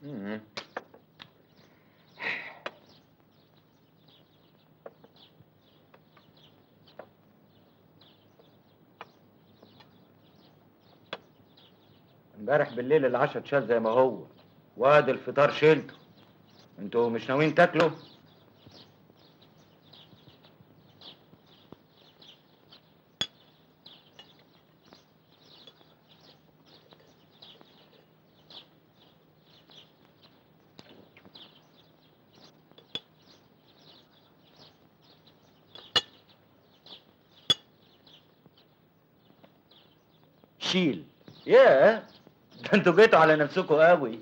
امبارح بالليل العشاء اتشال زي ما هو، وادي الفطار شيلته. انتوا مش ناويين تاكلوا؟ شيل. ياه، ده انتوا جيتوا على نفسكم قوي.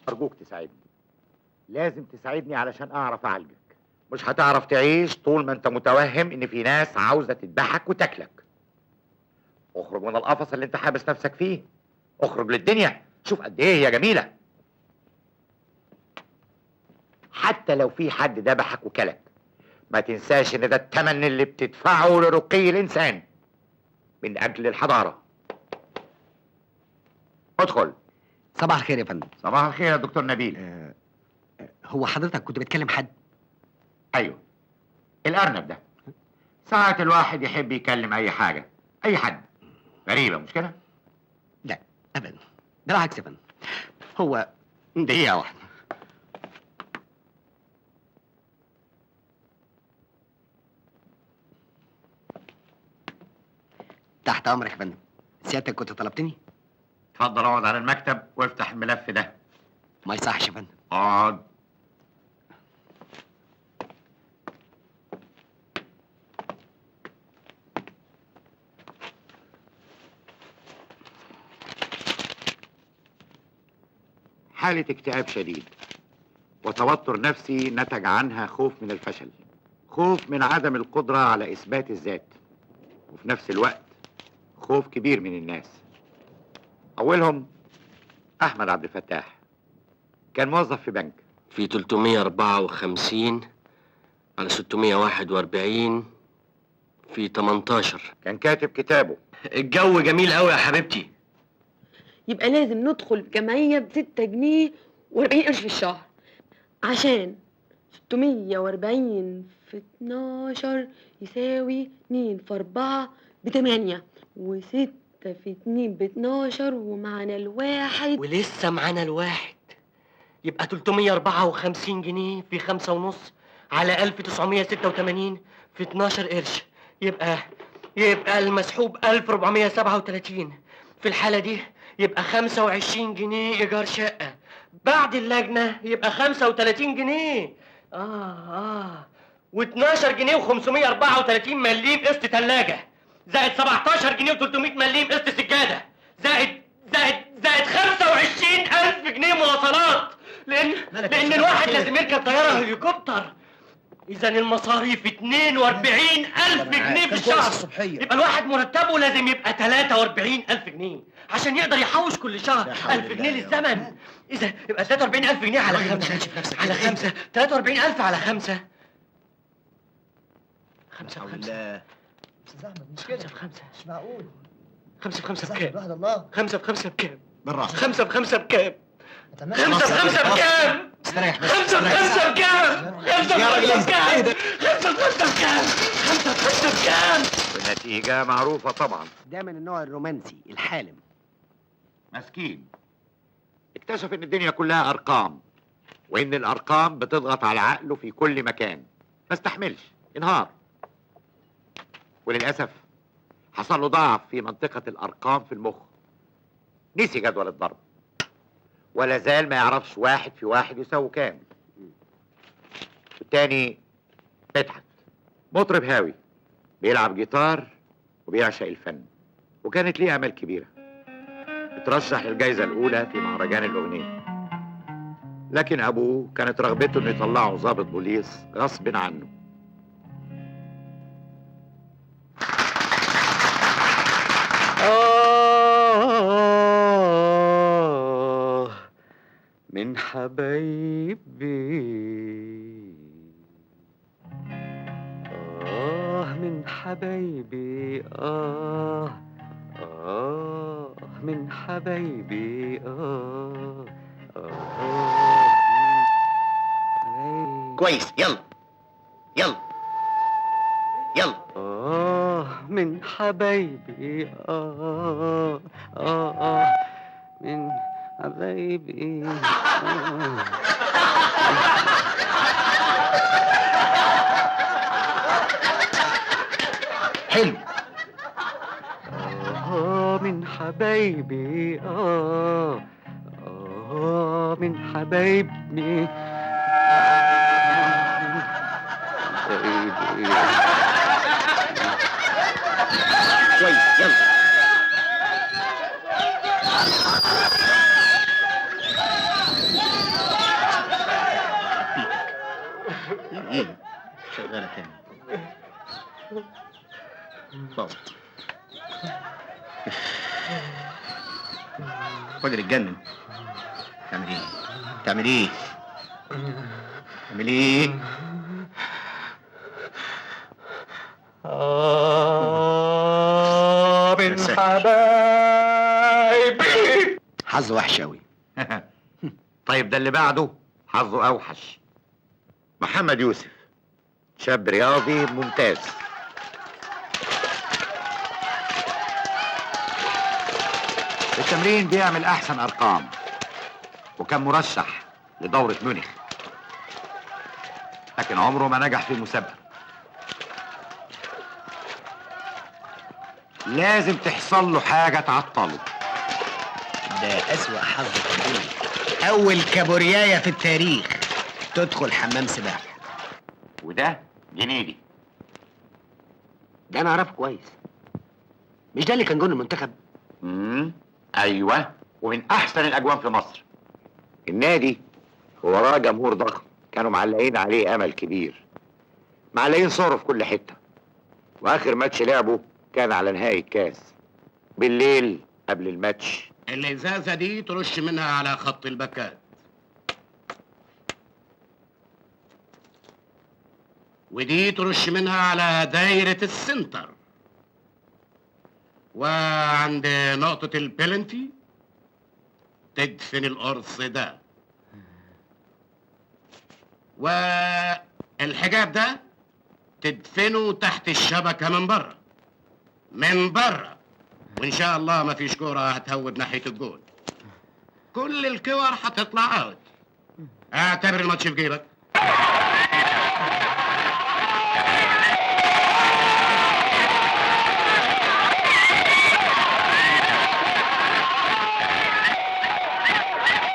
أرجوك تساعدني، لازم تساعدني علشان أعرف أعالجك. مش هتعرف تعيش طول ما أنت متوهم إن في ناس عاوزة تذبحك وتاكلك. اخرج من القفص اللي أنت حابس نفسك فيه، اخرج للدنيا، شوف قد إيه هي جميلة. حتى لو في حد ذبحك وكلك، ما تنساش إن ده الثمن اللي بتدفعه لرقي الإنسان من أجل الحضارة. ادخل. صباح الخير يا فندم. صباح الخير يا دكتور نبيل. هو حضرتك كنت بتكلم حد؟ ايوه، الارنب ده. ساعات الواحد يحب يكلم اي حاجة، اي حد. غريبة مش كده؟ لا ابدا، ده العكس يا فندم. هو دقيقة واحدة. تحت امرك يا فندم. سيادتك كنت طلبتني؟ اتفضل اقعد على المكتب وافتح الملف ده. ما يصحش يا فندم. اقعد. حالة اكتئاب شديد وتوتر نفسي نتج عنها خوف من الفشل، خوف من عدم القدرة على إثبات الذات، وفي نفس الوقت خوف كبير من الناس. أولهم أحمد عبد الفتاح، كان موظف في بنك. في 354 على 641 في 18. كان كاتب كتابه. الجو جميل قوي يا حبيبتي. يبقى لازم ندخل جمعية ب6 جنيه و40 قرش في الشهر، عشان 640 في 12 يساوي 2 في 4 ب8، و6 في 2 ب12، ومعنا الواحد. ولسه معانا الواحد، يبقى 354 جنيه في 5.5 على 1986 في 12 قرش، يبقى المسحوب 1437. في الحالة دي يبقى 25 جنيه إيجار شقة، بعد اللجنة يبقى 35 جنيه. و12 جنيه و534 مليم قسط تلاجة، زائد 17 جنيه و300 مليم قسط سجادة، زائد زائد زائد 25,000 جنيه مواصلات، لأن الواحد لازم يركب طيارة هليكوبتر. إذا المصاريف 42,000 جنيه في الشهر. يبقى الواحد مرتبه لازم يبقى 43,000 جنيه عشان يقدر يحوش كل شهر 1000 جنيه للزمن. إذا يبقى 43,000 جنيه على 5 على 5، 43,000 على 5، 5 في 5. أستاذ أحمد مش كده، 5 في 5 مش معقول. 5 في 5 بكام؟ واحد الله. 5 في 5 بكام؟ بالراحة. 5 في 5 بكام؟ 5 في 5 بكام؟ استريح بس. 5 في 5 بكام؟ 5 في 5 بكام؟ 5 في 5 بكام؟ 5 في 5 بكام؟ والنتيجة معروفة طبعا. ده من النوع الرومانسي الحالم. مسكين، اكتشف ان الدنيا كلها ارقام، وان الارقام بتضغط على عقله في كل مكان. ما استحملش، انهار. وللأسف حصل له ضعف في منطقة الأرقام في المخ. نسي جدول الضرب، ولا زال ما يعرفش 1 في 1 يساوي كام. والتاني مدحت، مطرب هاوي، بيلعب جيتار وبيعشق الفن، وكانت ليه آمال كبيرة. اترشح للجائزة الأولى في مهرجان الأغنية، لكن أبوه كانت رغبته إنه يطلعه ضابط بوليس غصب عنه. من حبايبي، من حبايبي، من حبايبي، آه آه من حبايبي. كويس، يلا يلا يلا. آه من حبايبي، آه آه آه من حبايبي، آه. حلو. آه من حبايبي، آه آه من حبايبي، حبايبي. كويس، يلا. ايه شغالة تاني؟ بابا الراجل اتجنن. تعمل ايه؟ تعمل ايه؟ تعمل ايه؟ آه من حبايبي. حظ وحش قوي. طيب ده اللي بعده حظه أوحش. محمد يوسف، شاب رياضي ممتاز. في التمرين بيعمل أحسن أرقام، وكان مرشح لدورة ميونخ، لكن عمره ما نجح في المسابقة. لازم تحصل له حاجة تعطله. ده أسوأ حظ في الدنيا. أول كابورياية في التاريخ تدخل حمام سباحة. وده جنيدي. ده أنا أعرفه كويس. مش ده اللي كان جون المنتخب؟ ايوه، ومن احسن الاجوان في مصر. النادي وراه جمهور ضخم، كانوا معلقين عليه امل كبير، معلقين صوره في كل حتة. واخر ماتش لعبه كان على نهائي الكاس بالليل قبل الماتش. الازازه دي ترش منها على خط البكات، ودي ترش منها على دايرة السنتر، وعند نقطة البلنتي تدفن القرص ده، والحجاب ده تدفنه تحت الشبكة من بره، من بره، وإن شاء الله ما فيش كورة هتهوب ناحية الجول. كل الكور هتطلع out. اعتبر الماتش في جيبك.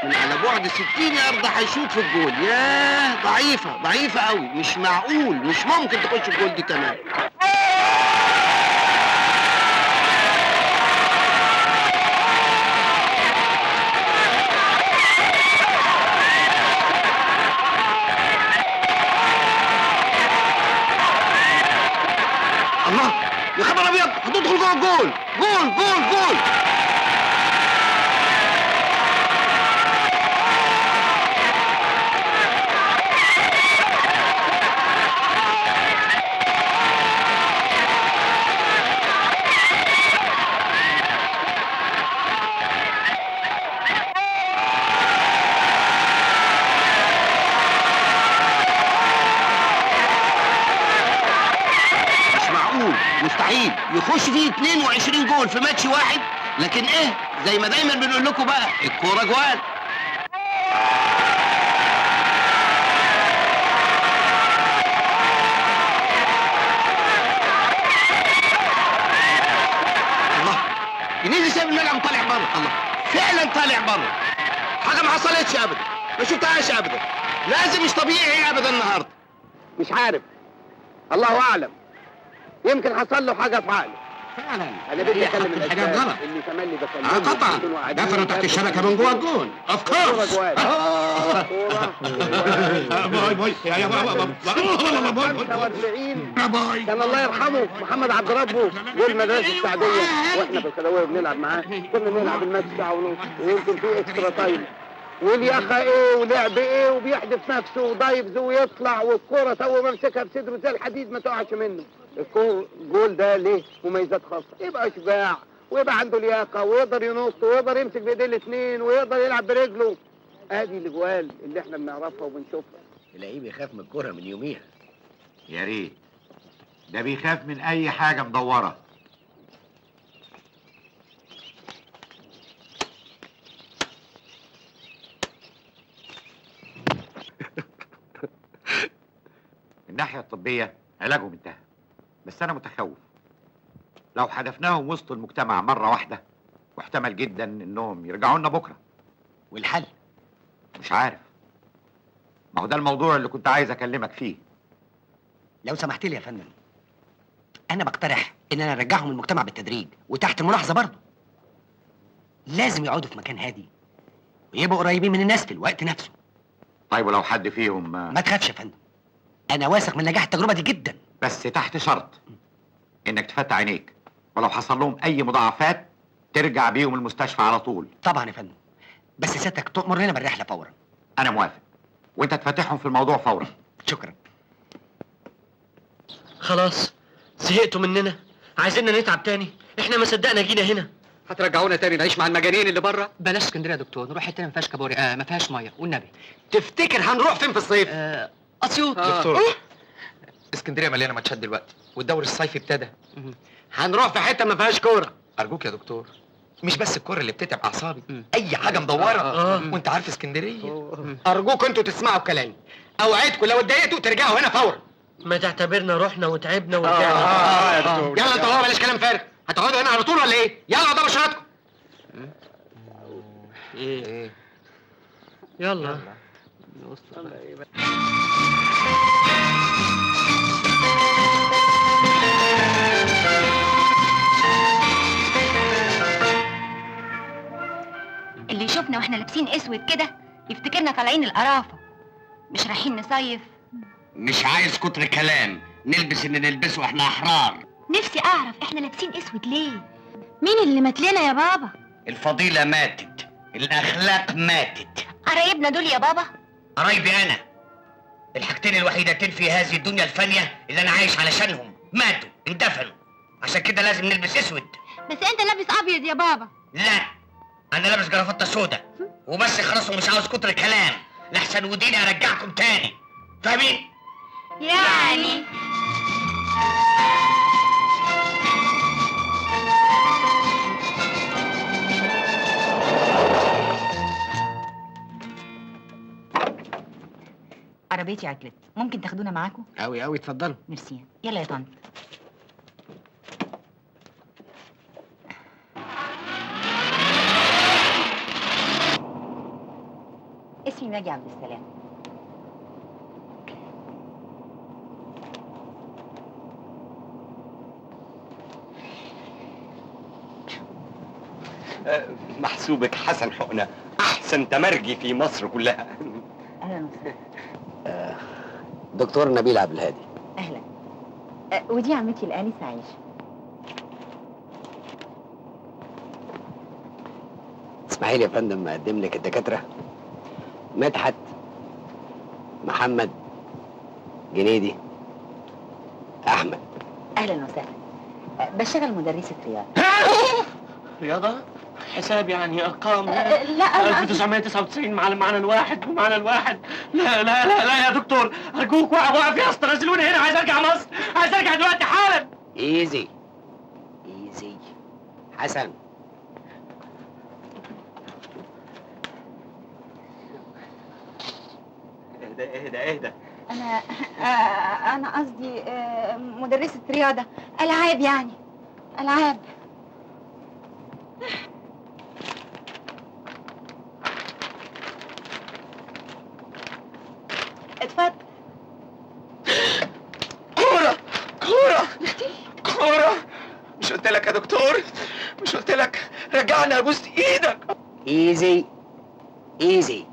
من على بعد 60 يارده هيشوط في الجول. ياه، ضعيفة ضعيفة قوي، مش معقول، مش ممكن تخش الجول دي كمان. الله، يا خبر ابيض، هتدخل جوه الجول، جول جول جول. مش معقول، مستحيل يخش فيه 22 جول في ماتش واحد. لكن ايه، زي ما دايما بنقول لكم بقى، الكورة جوال. الله، جنيدي سايب الملعب وطالع بره. الله، فعلا طالع بره. حاجة ما حصلتش ابدا، ما شفتهاش ابدا. لازم مش طبيعي ابدا النهارده. مش عارف، الله اعلم، يمكن حصل له حاجة في عقله. فعلا انا بدي اكلم الحاجات الاسباب غلط. اللي تملي بكلمه. قطعا دفنوا تحت الشبكة من جوه الجون. of course. باي باي يا بابا، 45 باي. كان الله يرحمه محمد عبد ربه جول مدرسه السعديه، واحنا في الخدويه بنلعب معاه، كنا بنلعب الماتش ساعة ونص ويمكن في extra time، والياخا ايه ولعب ايه، وبيحدف نفسه و dives ويطلع، والكوره تو ممسكها بصدره زي الحديد ما تقعش منه. الجول ده ليه مميزات خاصة، يبقى شجاع ويبقى عنده لياقه ويقدر ينط ويقدر يمسك بايديه الاثنين ويقدر يلعب برجله. ادي الاجوال اللي احنا بنعرفها وبنشوفها. تلاقيه بيخاف من الكورة من يوميها. يا ريت، ده بيخاف من اي حاجة مدورة. الناحية الطبية علاجهم انتهى، بس انا متخوف لو حدفناهم وسط المجتمع مرة واحدة واحتمل جدا انهم يرجعوا لنا بكره. والحل؟ مش عارف، ما هو ده الموضوع اللي كنت عايز اكلمك فيه. لو سمحت لي يا فندم، انا بقترح ان انا ارجعهم المجتمع بالتدريج وتحت الملاحظة برضه. لازم يقعدوا في مكان هادي ويبقوا قريبين من الناس في الوقت نفسه. طيب ولو حد فيهم؟ ما تخافش يا فندم، انا واثق من نجاح التجربة دي جدا. بس تحت شرط انك تفتح عينيك، ولو حصل لهم اي مضاعفات ترجع بيهم المستشفى على طول. طبعا يا فندم، بس سيادتك تؤمر لنا بالرحله فورا. انا موافق، وانت تفتحهم في الموضوع فورا. شكرا. خلاص زهقتوا مننا، عايزيننا نتعب تاني؟ احنا ما صدقنا جينا هنا. هترجعونا تاني نعيش مع المجانين اللي بره؟ بلاش اسكندرية يا دكتور، نروح حتة ما فيهاش كابوري، ما فيهاش مية والنبي. تفتكر هنروح فين في الصيف؟ اسيوط. دكتور اسكندرية مليانة ماتشات دلوقتي والدوري الصيفي ابتدى. هنروح في حتة ما فيهاش كورة. ارجوك يا دكتور، مش بس الكورة اللي بتتعب اعصابي، اي حاجة مدورة. وانت عارف اسكندرية. ارجوك انتوا تسمعوا كلامي، اوعدكم لو اتضايقتوا ترجعوا هنا فورا. ما تعتبرنا رحنا وتعبنا ورجعنا. يا دكتور يلا انتوا، بلاش كلام فارغ، هتقعدوا هنا على طول ولا ايه؟ يلا قدام شنطكم. ايه يلا. اللي يشوفنا واحنا لابسين اسود كده يفتكرنا طالعين القرافه، مش رايحين نصيف. مش عايز كتر كلام، نلبس اللي نلبسه احنا احرار. نفسي اعرف احنا لابسين اسود ليه؟ مين اللي مات لنا يا بابا؟ الفضيلة ماتت، الاخلاق ماتت. قرايبنا دول يا بابا؟ قرايبي انا، الحاجتين الوحيدتين في هذه الدنيا الفانية اللي انا عايش علشانهم ماتوا، اندفنوا، عشان كده لازم نلبس اسود. بس انت لابس ابيض يا بابا. لا، انا لابس جرافطه سودا وبس، خلاص، ومش عاوز كتر كلام لحسن وديني ارجعكم تاني، فاهمين؟ يعني عربيتي عطلت، ممكن تاخدونا معاكم؟ أوي أوي، اتفضلوا. ميرسي. يلا يا طنط. اسمي ماجي عبد السلام. محسوبك حسن حقنة، أحسن تمرجي في مصر كلها. أهلا وسهلا. دكتور نبيل عبد الهادي. أهلا. ودي عمتي الآنسة عايشة. اسمحي لي يا فندم أقدم لك الدكاترة: مدحت، محمد، جنيدي، أحمد. أهلا وسهلا. بشتغل مدرسة رياضة. رياضة؟ حساب يعني ارقام؟ لا أنا 1999 مع معنى الواحد ومعنى الواحد. لا لا لا لا يا دكتور، ارجوك وقف يا اسطى، نزلوني هنا، عايز ارجع مصر، عايز ارجع دلوقتي حالا. easy easy حسن. اهدى اهدى اهدى. انا انا قصدي مدرسة رياضة، العاب يعني، العاب. اتفضل. كورة كورة كورة، مش قلت لك يا دكتور؟ مش قلت لك رجعنا ابوس ايدك؟ easy easy.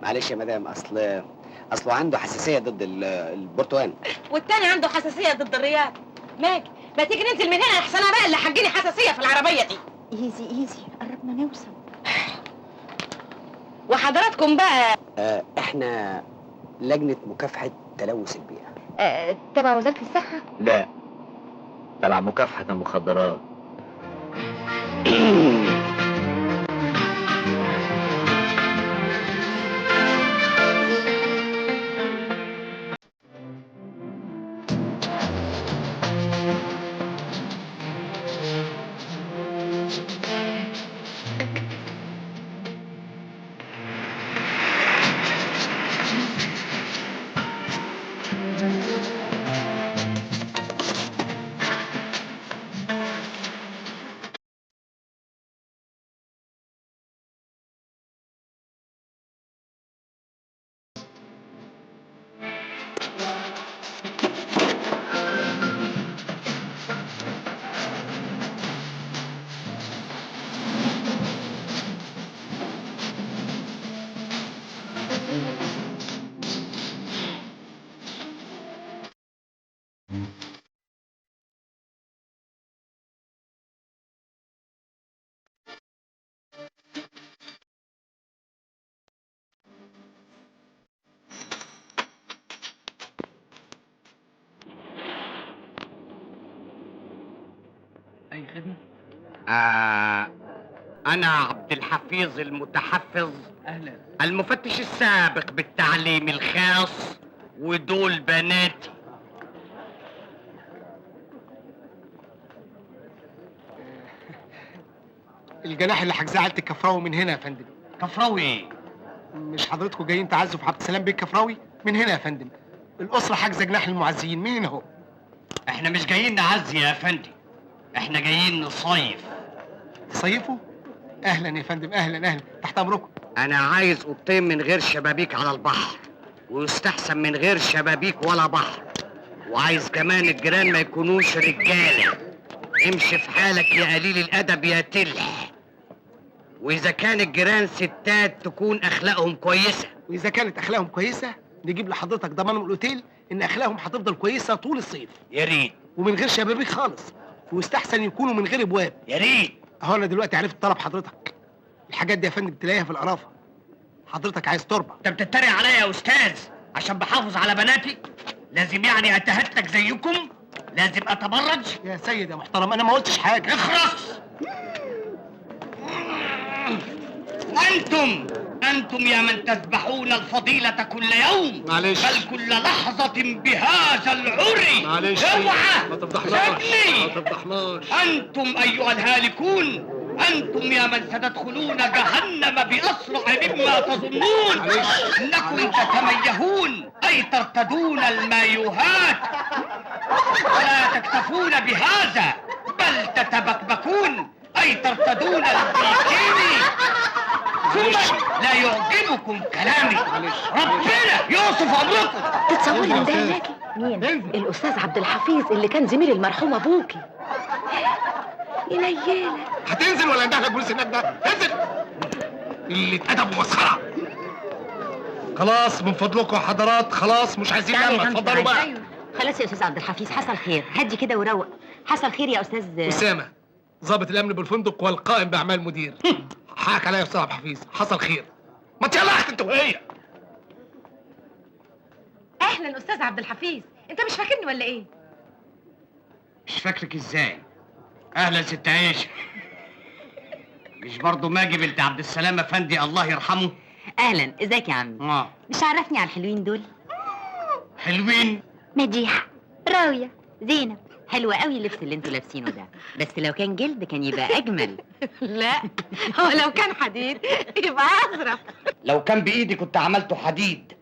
معلش يا مدام، اصله عنده حساسية ضد البرتقال. والتاني عنده حساسية ضد الرياض. ماجي، ما تيجي ننزل من هنا احسن، انا بقى اللي هتجيلي حساسية في العربية دي. easy easy، قربنا نوصل. وحضراتكم بقى؟ احنا لجنة مكافحة تلوث البيئة. تبع وزارة الصحة؟ لا، تبع مكافحة المخدرات. أي خدمة؟ أنا عبد الحفيظ المتحفظ. أهلا. المفتش السابق بالتعليم الخاص، ودول بناتي. الجناح اللي حجزاه عيلة الكفراوي من هنا يا فندم. كفراوي ايه؟ مش حضرتكم جايين تعزوا في عبد السلام بيه الكفراوي؟ من هنا يا فندم. الأسرة حاجزة جناح المعزيين من هنا اهو. احنا مش جايين نعزي يا فندم، احنا جايين نصيف. تصيفوا؟ اهلا يا فندم، اهلا اهلا، تحت امركم. انا عايز اوضتين من غير شبابيك على البحر، ويستحسن من غير شبابيك ولا بحر، وعايز كمان الجيران ما يكونوش رجاله. امشي في حالك يا قليل الادب يا تلح. واذا كان الجيران ستات تكون اخلاقهم كويسة. واذا كانت اخلاقهم كويسة نجيب لحضرتك ضمان من الاوتيل ان اخلاقهم هتفضل كويسة طول الصيف. يا ريت. ومن غير شبابيك خالص، ويستحسن يكونوا من غير ابواب. يا ريت. اهو انا دلوقتي عرفت طلب حضرتك. الحاجات دي يا فندم تلاقيها في القرافه. حضرتك عايز تربه. انت بتتريق عليا يا استاذ عشان بحافظ على بناتي؟ لازم يعني اتهتك زيكم؟ لازم اتبرج؟ يا سيد يا محترم انا ما قلتش حاجة. اخرس. انتم يا من تذبحون الفضيلة كل يوم، معلش، بل كل لحظة بهذا العري. معلش، اوعى، ما تفضحناش، سيبني، ما تفضحناش. انتم ايها الهالكون، انتم يا من ستدخلون جهنم باسرع مما تظنون. انكم تتميهون، اي ترتدون المايوهات، ولا تكتفون بهذا بل تتبكبكون، اي ترتدون البيكيني. ثم لا يعجبكم كلامي. ربنا يوصف امركم. تتصوري ان ده هناكي؟ مين؟ الاستاذ عبد الحفيظ اللي كان زميل المرحوم ابوكي. يليلك. هتنزل ولا اندهلك بوليس هناك ده؟ انزل. قلة ادب ومسخره. خلاص من فضلكم يا حضرات، خلاص مش عايزين لما، اتفضلوا بقى. أيوة. خلاص يا استاذ عبد الحفيظ، حصل خير، هدي كده وروق. حصل خير يا استاذ اسامة، ضابط الامن بالفندق والقائم باعمال مدير. حقك عليا يا استاذ عبد الحفيظ، حصل خير. ما تيلا انت وهي. اهلا استاذ عبد الحفيظ، انت مش فاكرني ولا ايه؟ مش فاكرك ازاي؟ اهلا ست عيشه. مش برضه ماجي بنت عبد السلام افندي الله يرحمه؟ اهلا، ازيك يا عمي؟ مش عرفني على الحلوين دول؟ حلوين؟ مديحه، راويه، زينب. حلوة قوي اللبس اللي انتوا لابسينه ده، بس لو كان جلد كان يبقى اجمل. لا، هو لو كان حديد يبقى ازرق. لو كان بايدي كنت عملته حديد،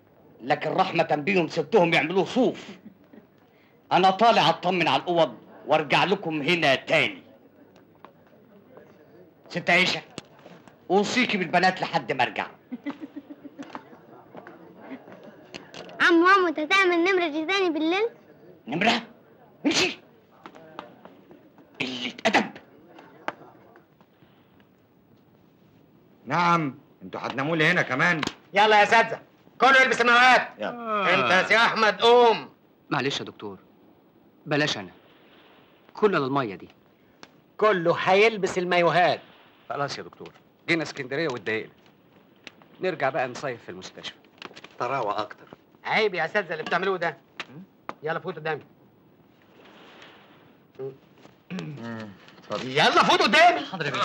لكن رحمة بيهم سبتهم يعملوه صوف. انا طالع اطمن على الاوض وارجع لكم هنا تاني. ست عيشة، اوصيكي بالبنات لحد ما ارجع. عمو عمو، انت هتعمل نمرة دي تاني بالليل؟ نمرة؟ امشي. قلة أدب. نعم، انتوا هتناموا لي هنا كمان؟ يلا يا اساتذة، كله يلبس المايوهات. يلا. انت يا سي احمد قوم. معلش يا دكتور، بلاش انا، كله للمية دي. كله هيلبس المايوهات. خلاص يا دكتور، جينا اسكندرية واتضايقنا، نرجع بقى نصيف في المستشفى طراوه اكتر. عيب يا اساتذة اللي بتعملوه ده. يلا فوت قدامي. اتفضل. يلا فوت قدامي. حاضر يا بيه.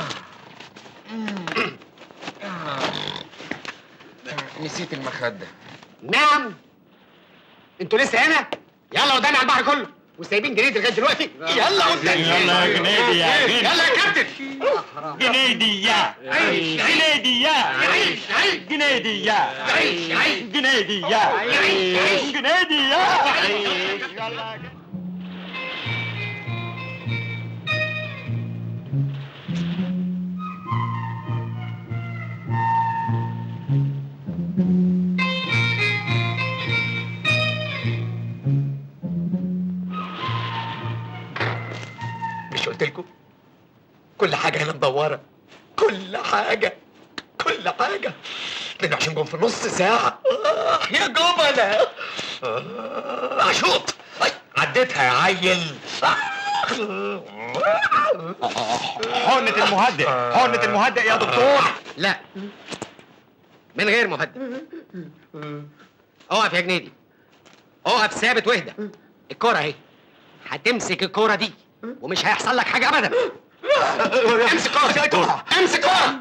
نسيت المخدة. نعم، انتوا لسه هنا؟ يلا قدامي على البحر كله، وسايبين جنيدي لغاية دلوقتي. يلا قدامي. يلا يا جنيدي يا جنيدي. يلا يا كابتن. جنيدي يا عيش جنيدي يا عيش عيش جنيدي يا عيش عيش جنيدي يا عيش جنيدي يا. مش قلت لكم كل حاجة هنا مدورة، كل حاجة كل حاجة. 22 جون في نص ساعة. يا جملة. عشوط. عديتها يا عيل. حقنة المهدئ، حقنة المهدئ يا دكتور. لا، من غير مهدئ. اقف يا جنيدي، اقف ثابت واهدى. الكرة اهي، هتمسك الكرة دي ومش هيحصل لك حاجة أبدا. امسك كورة، امسك كورة،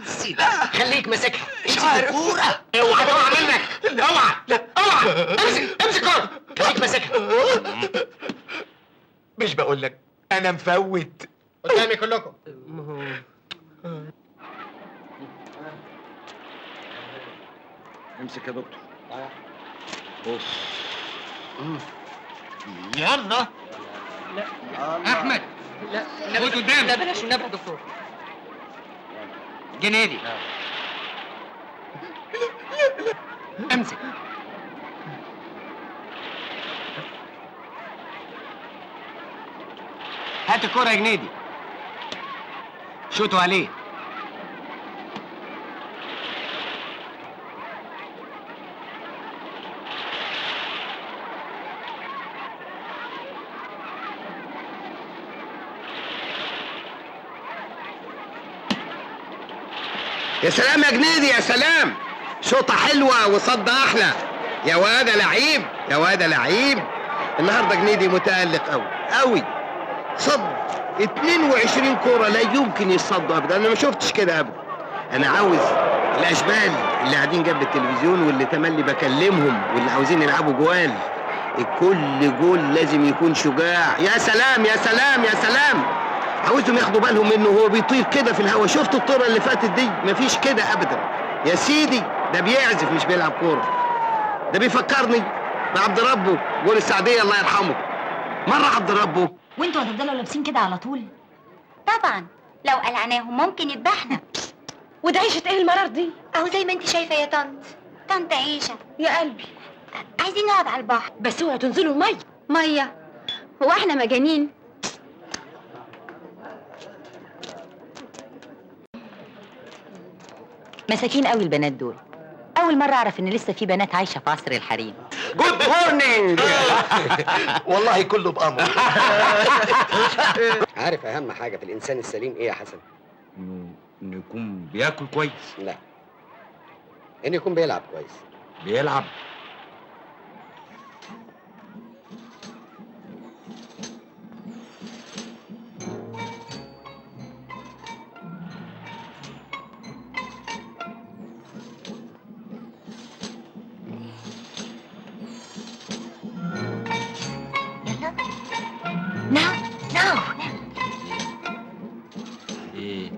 خليك ماسكها. مش عارف. كورة، اوعى تقع منك، اوعى، اوعى. امسك، امسك كورة، خليك ماسكها. مش بقول لك أنا مفوت. قدامي كلكم. امسك يا دكتور. بص. يلا. لا احمد. لا فوت قدامي. لا بلاش والنبي يا دكتور. جنيدي امسك. هات الكرة يا جنيدي. شوتوا عليه. يا سلام يا جنيدي، يا سلام. شوطة حلوة وصد أحلى. يا واد لعيب، يا واد لعيب. النهارده جنيدي متألق أوي أوي. صد 22 كورة لا يمكن يصدوا أبدا، أنا ما شفتش كده أبدا. أنا عاوز الأشبال اللي قاعدين جنب التلفزيون واللي تملي بكلمهم واللي عاوزين يلعبوا جوال، كل جول لازم يكون شجاع. يا سلام يا سلام يا سلام. عاوزهم ياخدوا بالهم منه وهو بيطير كده في الهوا. شفت الطرة اللي فاتت دي؟ مفيش كده ابدا يا سيدي. ده بيعزف مش بيلعب كورة. ده بيفكرني بعبد ربه، جول السعديه الله يرحمه. مرة عبد ربه. وانتوا هتفضلوا لابسين كده على طول؟ طبعا، لو قلعناهم ممكن يذبحنا. وده عيشه ايه المرار دي؟ اهو زي ما انت شايفه يا طنط. طنط عيشه يا قلبي. عايزين نقعد على البحر. بس اوعوا تنزلوا المية. مية؟ هو احنا مجانين؟ مساكين قوي البنات دول. أول مرة أعرف إن لسه في بنات عايشة في عصر الحريم. Good morning. والله كله بأمر. عارف أهم حاجة في الإنسان السليم إيه يا حسن؟ إنه يكون بياكل كويس. لا، إنه يكون بيلعب كويس. بيلعب؟ يلا now now. ايه؟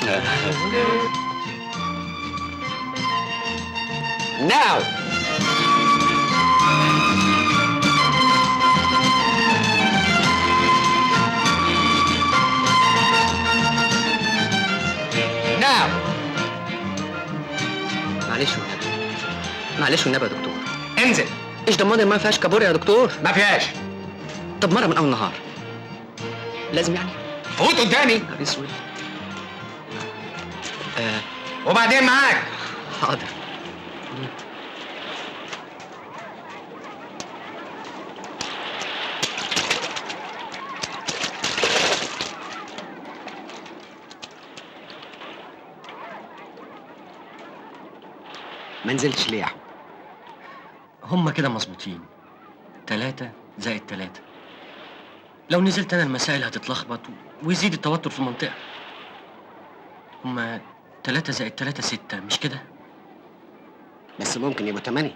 يا جدع. Now. Now. معلش والنبي، معلش والنبي يا دكتور. انزل. ايش ضمان ما فيهاش كابوريا يا دكتور؟ ما فيهاش. طب مرة من أول نهار لازم يعني؟ فوت قدامي. نهار اسود. وبعدين معاك. حاضر. ما نزلتش ليه يا احمد؟ هما كده مظبوطين، 3 زائد 3. لو نزلت انا المسائل هتتلخبط ويزيد التوتر في المنطقة. هما 3 زائد 3 6، مش كده؟ بس ممكن يبقوا 8.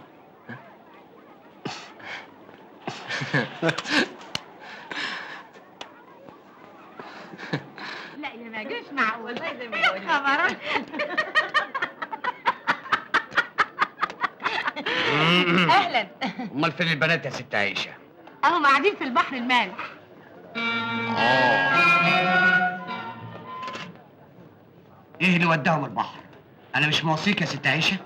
لا يا ماجي مش معقول، يا خبر. اهلا. امال فين البنات يا ست عيشه؟ اهم قاعدين في البحر المالح. ايه اللي وداهم البحر؟ انا مش موصيك يا ست عيشه؟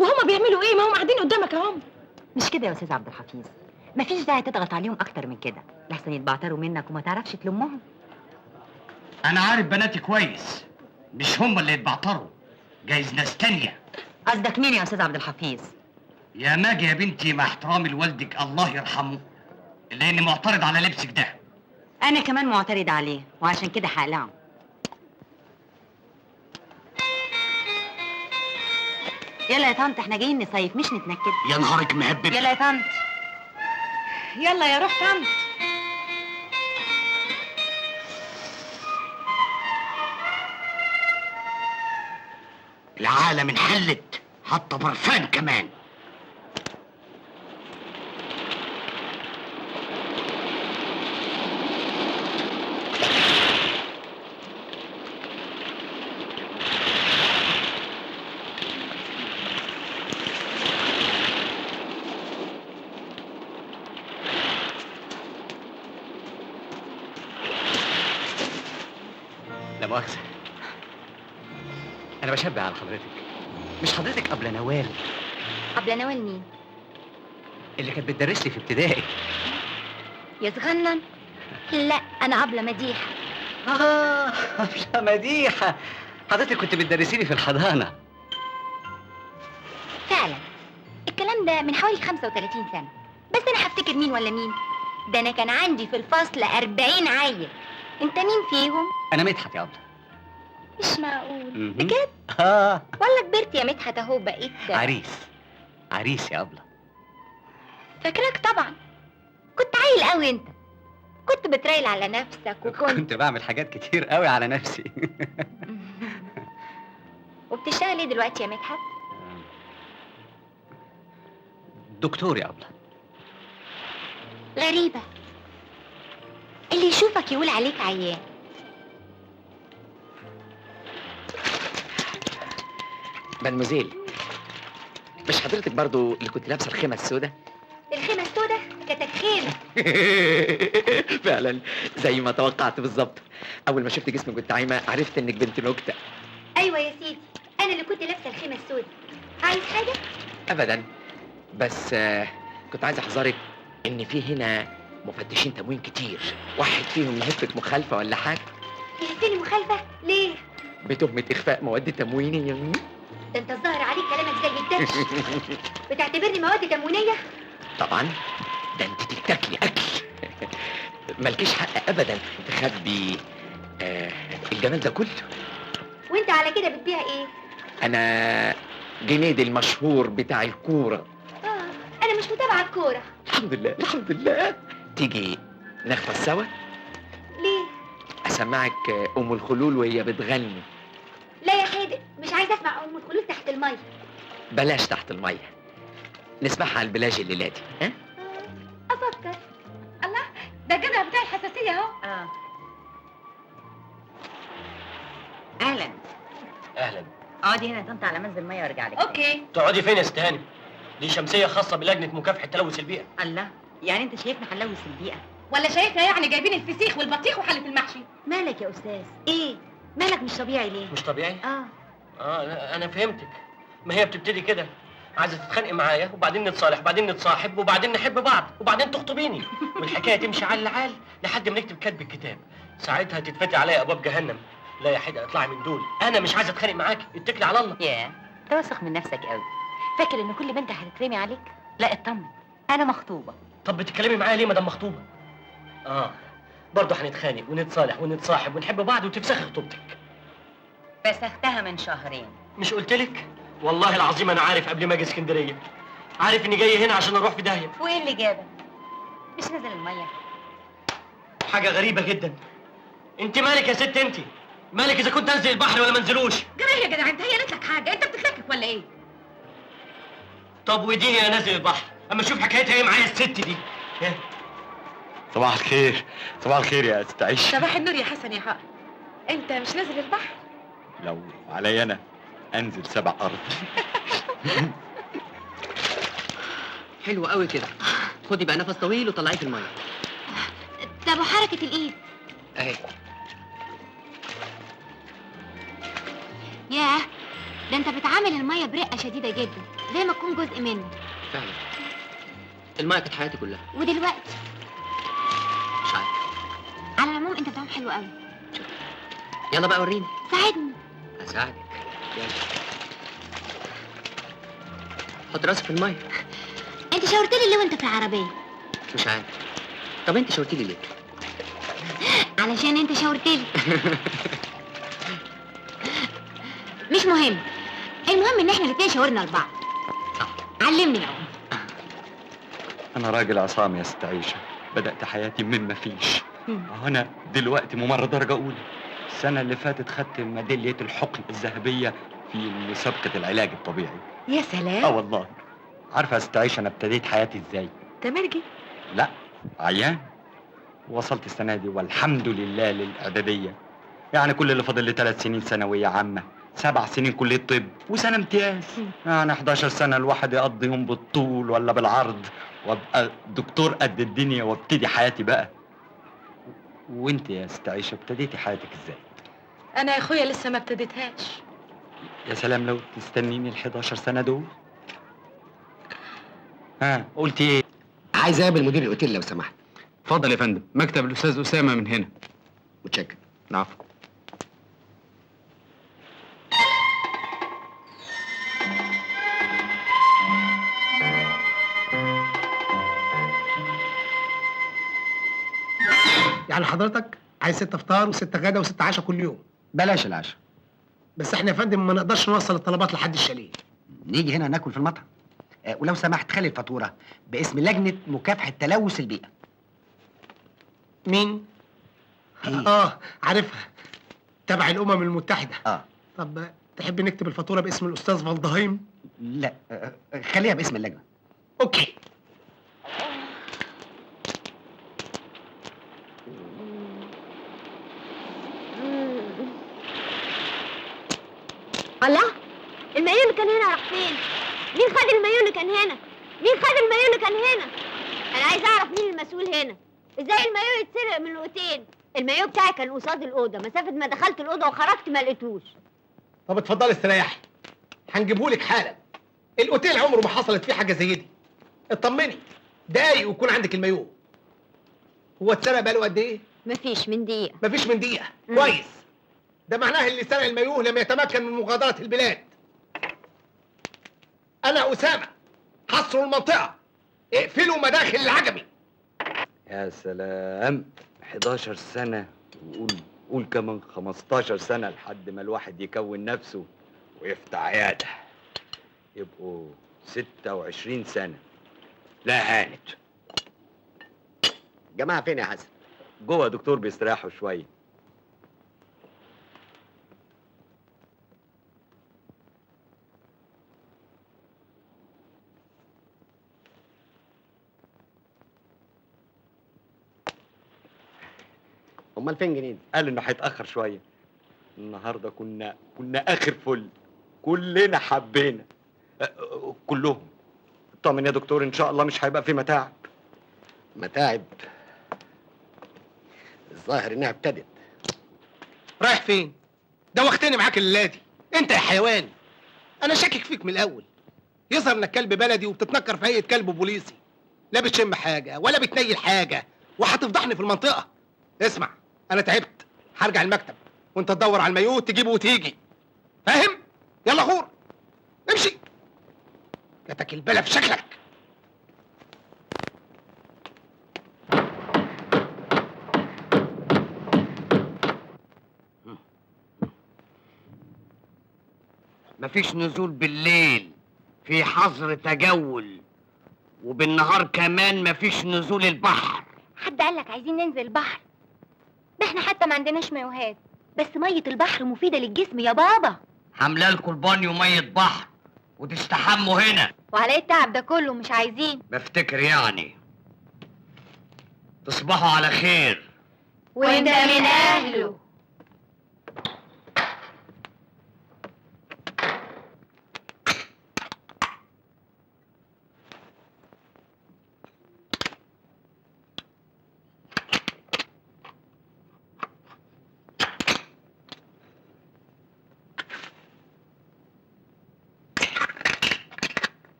وهما بيعملوا ايه؟ ما هم قاعدين قدامك اهم. مش كده يا استاذ عبد الحفيظ، مفيش داعي تضغط عليهم اكتر من كده، لحسن يتبعتروا منك وما تعرفش تلمهم. انا عارف بناتي كويس، مش هم اللي يتبعتروا، جايز ناس تانية. قصدك مين يا استاذ عبد الحفيظ؟ يا ماجي يا بنتي، مع احترامي لوالدك الله يرحمه، الا اني معترض على لبسك ده. انا كمان معترض عليه، وعشان كده هقلعه. يلا يا طنط، احنا جايين نصيف مش نتنكد. يا نهارك مهبب. يلا يا طنط. يلا يا روح طنط. العالم انحلت، حتى برفان كمان. لا مؤاخذة، أنا بشبه على حضرتك. مش حضرتك قبل نوال؟ قبل نوال مين؟ اللي كانت بتدرس لي في ابتدائي. يا صغنن؟ لا، أنا قبل مديحة. قبل مديحة، حضرتك كنت بتدرسي لي في الحضانة. فعلا الكلام ده من حوالي 35 سنة، بس أنا هفتكر مين ولا مين؟ ده أنا كان عندي في الفصل 40 عيل. أنت مين فيهم؟ أنا مدحت يا أبلة. مش معقول، بجد؟ والله كبرت يا مدحت أهو، بقيت عريس. عريس يا أبلة. فاكراك طبعا، كنت عيل قوي أنت، كنت بترايل على نفسك وكنت بعمل حاجات كتير قوي على نفسي. وبتشتغل ايه دلوقتي يا مدحت؟ دكتور يا أبلة. غريبة، اللي يشوفك يقول عليك عيان. مادموزيل، مش حضرتك برضو اللي كنت لابسه الخيمة السوداء؟ الخيمة السوداء كانت خيمة. فعلا زي ما توقعت بالظبط. اول ما شفت جسمك وانت عايمه عرفت انك بنت نكتة. ايوه يا سيدي، انا اللي كنت لابسه الخيمة السوداء. عايز حاجة؟ ابدا، بس كنت عايز احذرك ان في هنا مفتشين تموين كتير، واحد فيهم يهفك مخالفة ولا حاجة. يهفني مخالفة؟ ليه؟ بتهمه اخفاء مواد تموينيه. ده انت الظاهر عليك كلامك زي الدبش. بتعتبرني مواد تموينيه؟ طبعا، ده انت تتاكلي اكل. مالكيش حق ابدا تخبي الجمال ده كله. وانت على كده بتبيع ايه؟ انا جنيد المشهور بتاع الكورة. انا مش متابعه الكورة. الحمد لله الحمد لله. تيجي نغطس سوا؟ ليه؟ اسمعك ام الخلول وهي بتغني. لا يا حادق، مش عايزه اسمع ام الخلول تحت المية. بلاش تحت المية، نسمعها على البلاج الليلة دي. ها؟ افكر. الله، ده كده بتاع الحساسية اهو. اهلا. اهلا. اقعدي هنا يا طنط على منزل المية وارجع لك. okay. تقعدي فين يا ست هانم؟ دي شمسية خاصة بلجنه مكافحة تلوث البيئة. الله، يعني انت شايفنا هنلوث البيئة؟ ولا شايفنا يعني جايبين الفسيخ والبطيخ وحله المحشي؟ مالك يا استاذ؟ ايه مالك مش طبيعي ليه؟ مش طبيعي؟ اه انا فهمتك. ما هي بتبتدي كده، عايزه تتخانقي معايا وبعدين نتصالح، وبعدين نتصاحب، وبعدين نحب بعض، وبعدين تخطبيني، والحكاية تمشي على العال لحد ما نكتب كاتب الكتاب. ساعتها تتفتح عليا ابواب جهنم. لا يا حدقه اطلعي من دول، انا مش عايز اتخانق معاكي، اتكلي على الله. ياه، انت واثق من نفسك قوي، فاكر ان كل بنت هتترمي عليك؟ لا اطمن، انا مخطوبه. طب بتتكلمي معايا ليه ما دام مخطوبه؟ برضه هنتخانق ونتصالح ونتصاحب ونحب بعض وتفسخي خطوبتك. فسختها من شهرين. مش قلتلك؟ والله العظيم انا عارف قبل ما اجي اسكندرية، عارف اني جاي هنا عشان اروح في داهية. وايه اللي جابك؟ مش نزل المية؟ حاجة غريبة جدا. انت مالك يا ست؟ انت مالك اذا كنت انزل البحر ولا ما انزلوش؟ جرى يا جدع، انت هي قالت لك حاجة؟ انت بتتلكك ولا ايه؟ طب وديني انا نازل البحر اما اشوف حكايتها ايه معايا الست دي. إيه؟ صباح الخير. صباح الخير يا ست عيشة. صباح النور يا حسن يا حق. انت مش نازل البحر؟ لو عليا انا انزل 7 ارض. حلو قوي كده، خدي بقى نفس طويل وطلعيه في المية. طب وحركه الايد؟ اهي. ياه، ده انت بتعامل المية برقه شديدة جدا، زي ما تكون جزء منه. فعلا المية كانت حياتي كلها. ودلوقتي؟ مش عارف. على العموم انت بتعوم حلو قوي. يلا بقى وريني. ساعدني. هساعدك، يلا حط راسك في المية. انت شاورتلي ليه وانت في العربية؟ مش عارف. طب انت شاورتلي ليه؟ علشان انت شاورتلي. مش مهم، المهم ان احنا الاثنين شاورنا لبعض. صح. علمني العوم. انا راجل عصام يا ست عيشه، بدأت حياتي من ما فيش. انا دلوقتي ممرض درجه اولى. السنة اللي فاتت خدت ميدالية الحقن الذهبية في مسابقة العلاج الطبيعي. يا سلام. والله. عارفه يا ست عيشه انا ابتديت حياتي ازاي؟ تمرجي؟ لا، عيان. وصلت السنة دي والحمد لله للاعداديه، يعني كل اللي فاضل لي 3 سنين ثانوية عامة، 7 سنين كليه طب، وسنة امتياز، يعني 11 سنة الواحد يقضيهم بالطول ولا بالعرض، وابقى دكتور قد الدنيا وابتدي حياتي بقى. وانت يا ست عيشه ابتديتي حياتك ازاي؟ انا يا اخويا لسه ما ابتديتهاش. يا سلام لو تستنيني ال 11 سنة دول. ها قلتي ايه؟ عايز اقابل مدير الاوتيل لو سمحت. اتفضل يا فندم، مكتب الاستاذ اسامة من هنا. متشكر. العفو. يعني حضرتك عايز 6 فطار و6 غدا و6 عشاء كل يوم؟ بلاش العشاء. بس احنا يا فندم ما نقدرش نوصل الطلبات لحد الشاليه. نيجي هنا ناكل في المطعم. ولو سمحت خلي الفاتورة باسم لجنة مكافحة تلوث البيئة. مين؟ إيه؟ عارفها، تبع الامم المتحدة. طب تحب نكتب الفاتورة باسم الاستاذ فالدهايم؟ لا، خليها باسم اللجنة. okay. الله، المايو اللي كان هنا راح فين؟ مين خد المايو اللي كان هنا؟ مين خد المايو اللي كان هنا؟ انا عايز اعرف مين المسؤول هنا. ازاي المايو يتسرق من الاوتيل؟ المايو بتاعي كان قصاد الاوضة، مسافة ما دخلت الاوضة وخرجت ما لقيتوش. طب اتفضلي استريحي، هنجيبهولك حالا. الاوتيل عمره ما حصلت فيه حاجة زي دي. اطمني، دقايق ويكون عندك المايو. هو اتسرق بقاله قد ايه؟ مفيش من دقيقة. مفيش من دقيقة، كويس. ده معناه اللي سرق المايوه لم يتمكن من مغادرة البلاد. أنا أسامة، حصروا المنطقة، اقفلوا مداخل العجمي. يا سلام، 11 سنة وقول قول كمان 15 سنة لحد ما الواحد يكون نفسه ويفتح عيادة، يبقوا 26 سنة. لا هانت. جماعة فين يا حسن؟ جوه يا دكتور بيستريحوا شوية. امال فين جنيد؟ قال انه هيتاخر شوية. النهارده كنا اخر فل، كلنا حبينا كلهم. اطمن يا دكتور، ان شاء الله مش هيبقى في متاعب. متاعب؟ الظاهر انها ابتدت. رايح فين؟ دوختني معاك الليلة دي، انت يا حيوان. انا شاكك فيك من الاول. يظهر انك كلب بلدي وبتتنكر في هيئة كلب بوليسي. لا بتشم حاجة ولا بتنيل حاجة، وهتفضحني في المنطقة. اسمع، انا تعبت، هرجع المكتب. وانت تدور على المايوه تجيبه وتيجي، فاهم؟ يلا غور، امشي. جاتك البلا في شكلك. مفيش نزول بالليل، في حظر تجول، وبالنهار كمان مفيش نزول البحر. حد قالك عايزين ننزل البحر؟ ده احنا حتى ما عندناش مايوهات، بس مية البحر مفيدة للجسم يا بابا. عامله لكم البانيو مية بحر وتستحموا هنا. وعلى ايه التعب ده كله؟ مش عايزين. بفتكر يعني. تصبحوا على خير. وانت من اهله.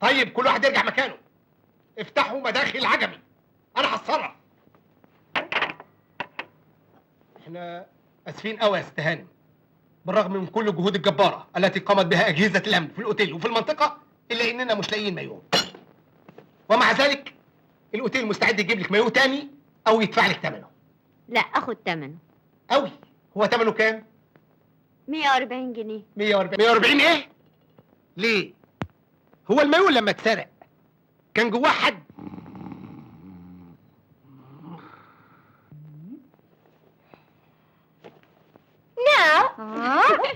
طيب كل واحد يرجع مكانه. افتحوا مداخل العجمي، انا هتصرف. احنا اسفين قوي يا ست هانم، بالرغم من كل الجهود الجبارة التي قامت بها اجهزة الامن في الاوتيل وفي المنطقة، الا اننا مش لاقيين مايوه. ومع ذلك الاوتيل مستعد يجيب لك مايوه تاني او يدفع لك ثمنه. لا، اخد ثمنه. قوي. هو ثمنه كام؟ 140 جنيه. 140 140 ايه؟ ليه؟ هو المايوه لما اتسرق كان جواه حد؟ ناو.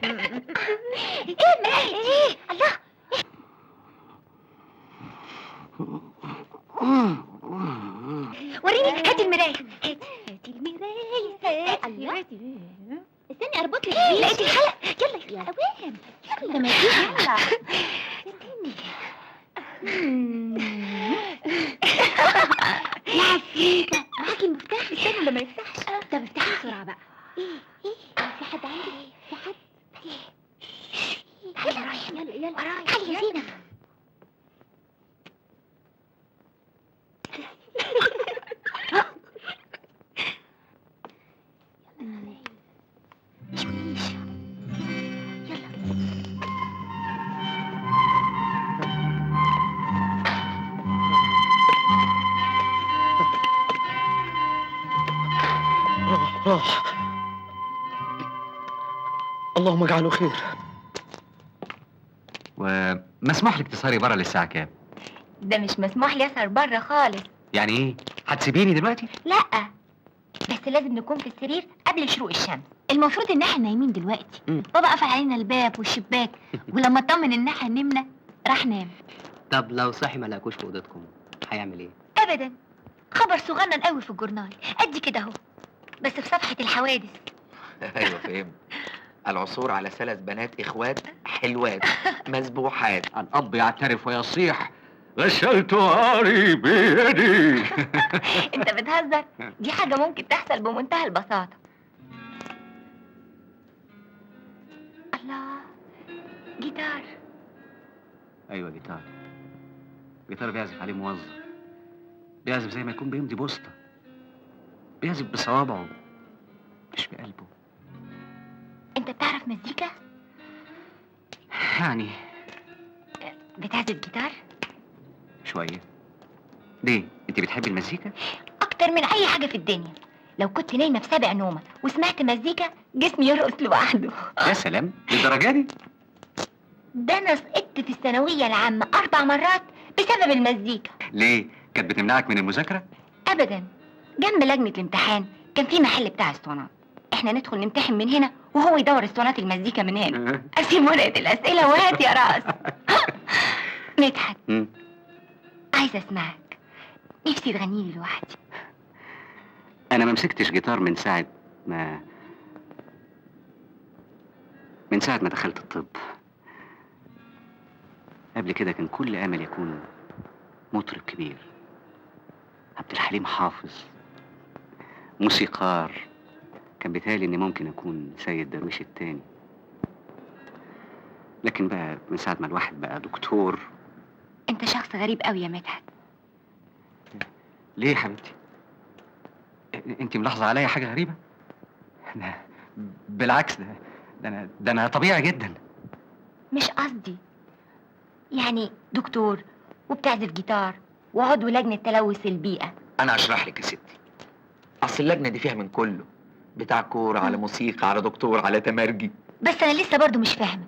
ايه المراية دي؟ الله. وريني، هاتي المراية، هاتي المراية. الله، استني اربط لك. لقيت الحلق. يلا يلا اوام، يلا ما تيجي، يلا استني. يا عفريتة، معاكي المفتاح؟ استني لما يفتحش. طب افتحي بسرعة بقى. ايه ايه، في حد عندك؟ في حد؟ تعالي ورايا، يلا يلا ورايا. تعالي يا زينب. شويش، يلا. راح راح، اللهم اجعله خير. ومسموح لك تسهري بره للساعة كام؟ ده مش مسموح لي اسهر بره خالص. يعني ايه؟ هتسيبيني دلوقتي؟ لا، بس لازم نكون في السرير قبل شروق الشمس. المفروض ان احنا نايمين دلوقتي. بابا قفل علينا الباب والشباك، ولما اطمن ان احنا نمنا راح نام. طب لو صحي ما لقاكوش في اوضتكم هيعمل ايه؟ ابدا، خبر صغنن قوي في الجورنال قد كده اهو، بس في صفحة الحوادث. ايوه فهمت. العثور على 3 بنات اخوات حلوات مذبوحات. الاب يعترف ويصيح غسلت عاري بيدي. انت بتهزر؟ دي حاجة ممكن تحصل بمنتهى البساطة. الله، جيتار. ايوه جيتار. جيتار بيعزف عليه موظف، بيعزف زي ما يكون بيمضي بوسطة، بيعزف بصوابعه مش بقلبه. انت بتعرف مزيكا؟ يعني بتعزف جيتار؟ شوية. ليه؟ انت بتحبي المزيكا؟ اكتر من اي حاجة في الدنيا. لو كنت نايمة في سابع نومة وسمعت مزيكا جسمي يرقص لوحده. يا سلام، للدرجة دي؟ ده انا سقطت في الثانوية العامة 4 مرات بسبب المزيكا. ليه؟ كانت بتمنعك من المذاكرة؟ ابدا، جنب لجنة الامتحان كان في محل بتاع اسطوانات، احنا ندخل نمتحن من هنا وهو يدور اسطوانات المزيكا من هنا. اسيب ورقة الأسئلة وهات يا رأس. مدحت، عايزة اسمعك، نفسي تغنيلي لوحدي. أنا ما مسكتش جيتار من ساعة ما دخلت الطب. قبل كده كان كل أمل يكون مطرب كبير، عبد الحليم حافظ، موسيقار. كان بيتهيألي إني ممكن أكون سيد درويش التاني. لكن بقى من ساعة ما الواحد بقى دكتور انت شخص غريب قوي يا مدحت. ليه يا حبيبتي؟ انت ملاحظة عليا حاجة غريبة؟ ده بالعكس، ده انا طبيعي جدا. مش قصدي، يعني دكتور وبتعزف جيتار وعضو لجنة تلوث البيئة. انا اشرح لك يا ستي، اصل اللجنة دي فيها من كله، بتاع كورة على موسيقى على دكتور على تمرجي. بس انا لسه برضو مش فاهمه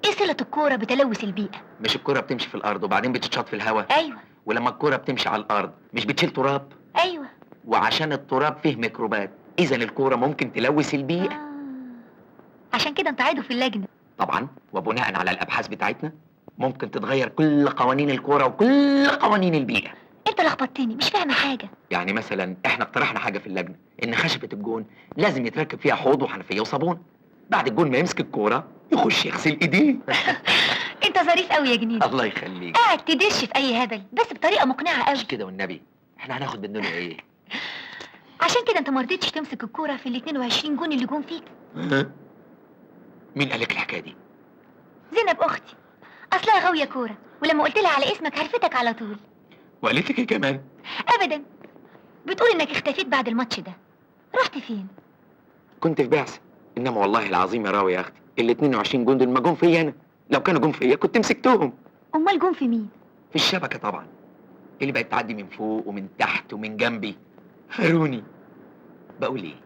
ايه صله الكورة بتلوث البيئة؟ مش الكورة بتمشي في الارض وبعدين بتتشاط في الهواء؟ ايوه. ولما الكورة بتمشي على الارض مش بتشيل تراب؟ ايوه. وعشان التراب فيه ميكروبات، اذا الكورة ممكن تلوث البيئة. عشان كده انت عضو في اللجنة. طبعا، وبناء على الابحاث بتاعتنا ممكن تتغير كل قوانين الكورة وكل قوانين البيئة. انت لخبطتني، مش فاهمه حاجة. يعني مثلا احنا اقترحنا حاجة في اللجنة، ان خشبه الجون لازم يتركب فيها حوض وحنفيه وصابون، بعد الجون ما يمسك الكورة يخش يغسل ايديه. انت ظريف قوي يا جنيدي. الله يخليك. قاعد تدش في اي هبل بس بطريقة مقنعة قوي. مش كده والنبي، احنا هناخد بالدنيا ايه؟ عشان كده انت ما رضيتش تمسك الكورة في ال 22 جون اللي جون فيك. مين قالك الحكاية دي؟ زينب اختي، اصلها غاويه كورة، ولما قلت لها على اسمك عرفتك على طول. وقالت لك ايه كمان؟ ابدا، بتقول انك اختفيت بعد الماتش ده. رحت فين؟ كنت في بعثه، انما والله العظيم يا راوي يا اختي ال 22 جون دول ما جون فيا انا، لو كانوا جون فيا كنت مسكتهم. امال جون في مين؟ في الشبكة طبعا، اللي بقت تعدي من فوق ومن تحت ومن جنبي. هاروني. بقول ايه؟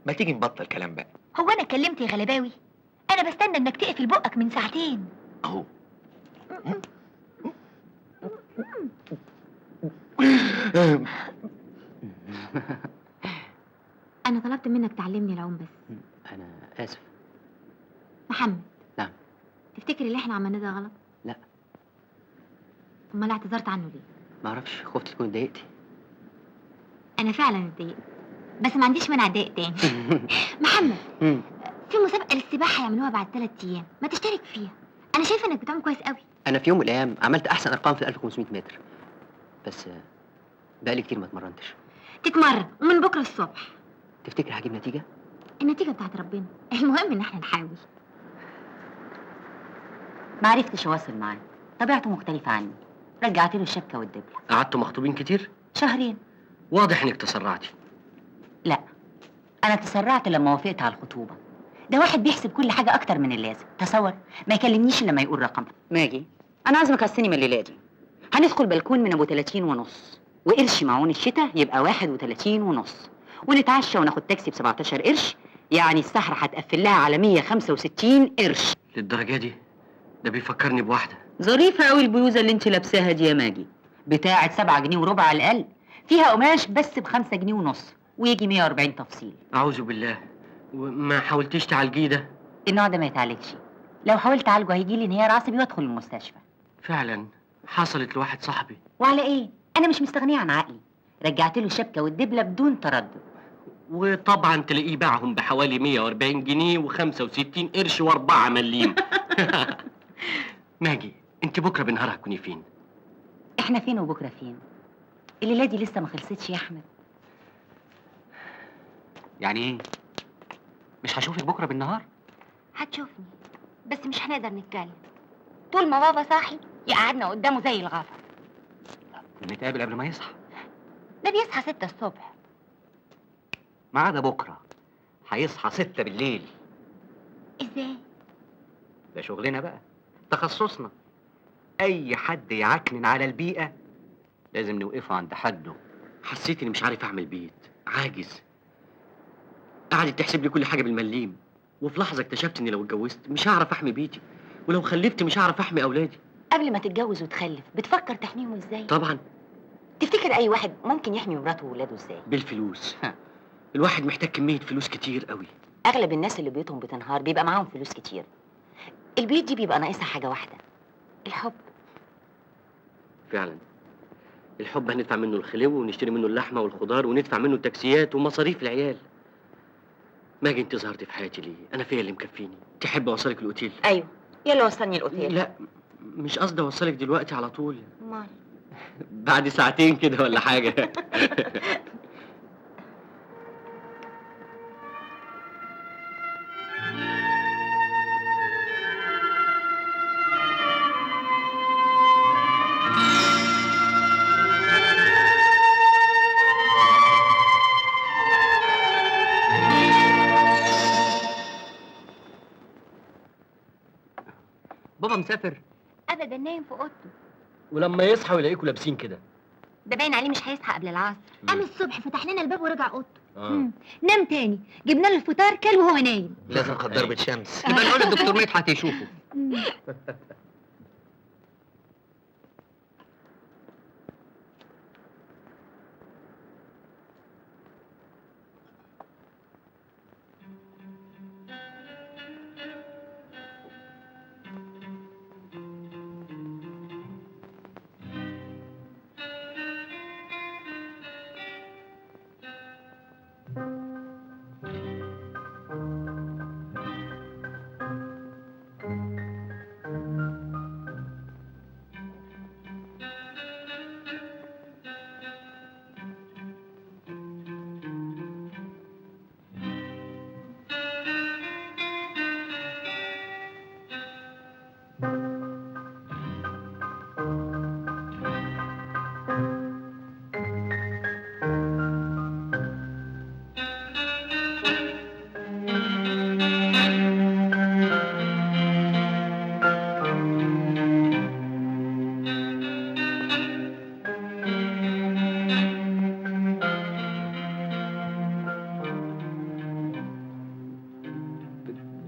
ما تيجي نبطل كلام بقى. هو انا اتكلمت يا غلباوي؟ انا بستنى انك تقفل بقك من ساعتين. اهو. انا طلبت منك تعلمني العوم بس. انا اسف. محمد. نعم. تفتكر اللي احنا عملناه ده غلط؟ لا. امال اعتذرت عنه ليه؟ معرفش، خفت تكون اتضايقتي. انا فعلا اتضايقت، بس ما عنديش مانع اتضايق تاني. محمد، في مسابقة للسباحه يعملوها بعد 3 ايام، ما تشترك فيها؟ انا شايفه انك بتعوم كويس قوي. انا في يوم من الايام عملت احسن ارقام في 1500 متر، بس بقالي كتير ما اتمرنتش. تتمرن ومن بكره الصبح. تفتكر هجيب نتيجة؟ النتيجة بتاعت ربنا، المهم ان احنا نحاول. ما عرفتش اواصل معاه، طبيعته مختلفة عني. رجعت له الشبكة والدبله. قعدتوا مخطوبين كتير؟ شهرين. واضح انك تسرعتي. لا، انا تسرعت لما وافقت على الخطوبة. ده واحد بيحسب كل حاجة اكتر من اللازم، تصور ما يكلمنيش الا لما يقول رقم. ماجي، انا عازمك على السينما الليلة دي. هندخل بلكون من ابو 30 ونص، وقرش معون الشتاء يبقى 31 ونص، ونتعشى وناخد تاكسي ب 17 قرش، يعني السحرة هتقفل لها على 165 قرش. للدرجة دي؟ ده بيفكرني بواحدة ظريفة قوي البلوزة اللي انت لابساها دي يا ماجي، بتاعه 7 جنيه وربع على الاقل، فيها قماش بس ب 5 جنيه ونص، ويجي 140 تفصيل. اعوذ بالله. وما حاولتيش تعالجيه ده؟ النوع ده ما يتعالجش، لو حاولت اعالجه هيجي لي انهيار عصبي وادخل المستشفى. فعلا حصلت لواحد صاحبي. وعلى ايه؟ انا مش مستغنيه عن عقلي. رجعت له الشبكة والدبله بدون تردد. وطبعا تلاقيه باعهم بحوالي 140 جنيه و65 قرش و4 مليم. ماجي، انت بكره بالنهار هتكوني فين؟ احنا فين وبكره فين؟ الليلة دي لسه ما خلصتش يا احمد. يعني ايه؟ مش هشوفك بكره بالنهار؟ هتشوفني بس مش هنقدر نتكلم. طول ما بابا صاحي يقعدنا قدامه زي الغفر. نتقابل قبل ما يصحى. ده بيصحى 6 الصبح. ما عدا بكره هيصحى 6 بالليل. ازاي؟ ده شغلنا بقى، تخصصنا. اي حد يعكنن على البيئة لازم نوقفه عند حده. حسيت اني مش عارف اعمل بيت، عاجز. قعدت تحسب لي كل حاجة بالمليم، وفي لحظة اكتشفت اني لو اتجوزت مش هعرف احمي بيتي، ولو خلفت مش هعرف احمي اولادي. قبل ما تتجوز وتخلف بتفكر تحميهم ازاي؟ طبعا. تفتكر اي واحد ممكن يحمي مراته وولاده ازاي؟ بالفلوس. الواحد محتاج كمية فلوس كتير قوي. اغلب الناس اللي بيوتهم بتنهار بيبقى معاهم فلوس كتير. البيوت دي بيبقى ناقصها حاجة واحدة، الحب. فعلا الحب هندفع منه الخلو ونشتري منه اللحمة والخضار وندفع منه التاكسيات ومصاريف العيال. ماجي، انت ظهرتي في حياتي ليه؟ انا فيا اللي مكفيني. تحب اوصلك الاوتيل؟ ايوه، يلا وصلني الاوتيل. لا، مش قصدي اوصلك دلوقتي على طول. امال؟ بعد ساعتين كده ولا حاجة. بابا مسافر؟ ابدا، نايم في اوضته. ولما يصحى ويلاقيكوا لابسين كده؟ ده باين عليه مش هيصحى قبل العصر. قام الصبح فتح لنا الباب ورجع اوضته. نام تاني، جبنا له الفطار كل وهو نايم. لازم خد ضربة شمس. يبقى نقول للدكتور مدحت يشوفه.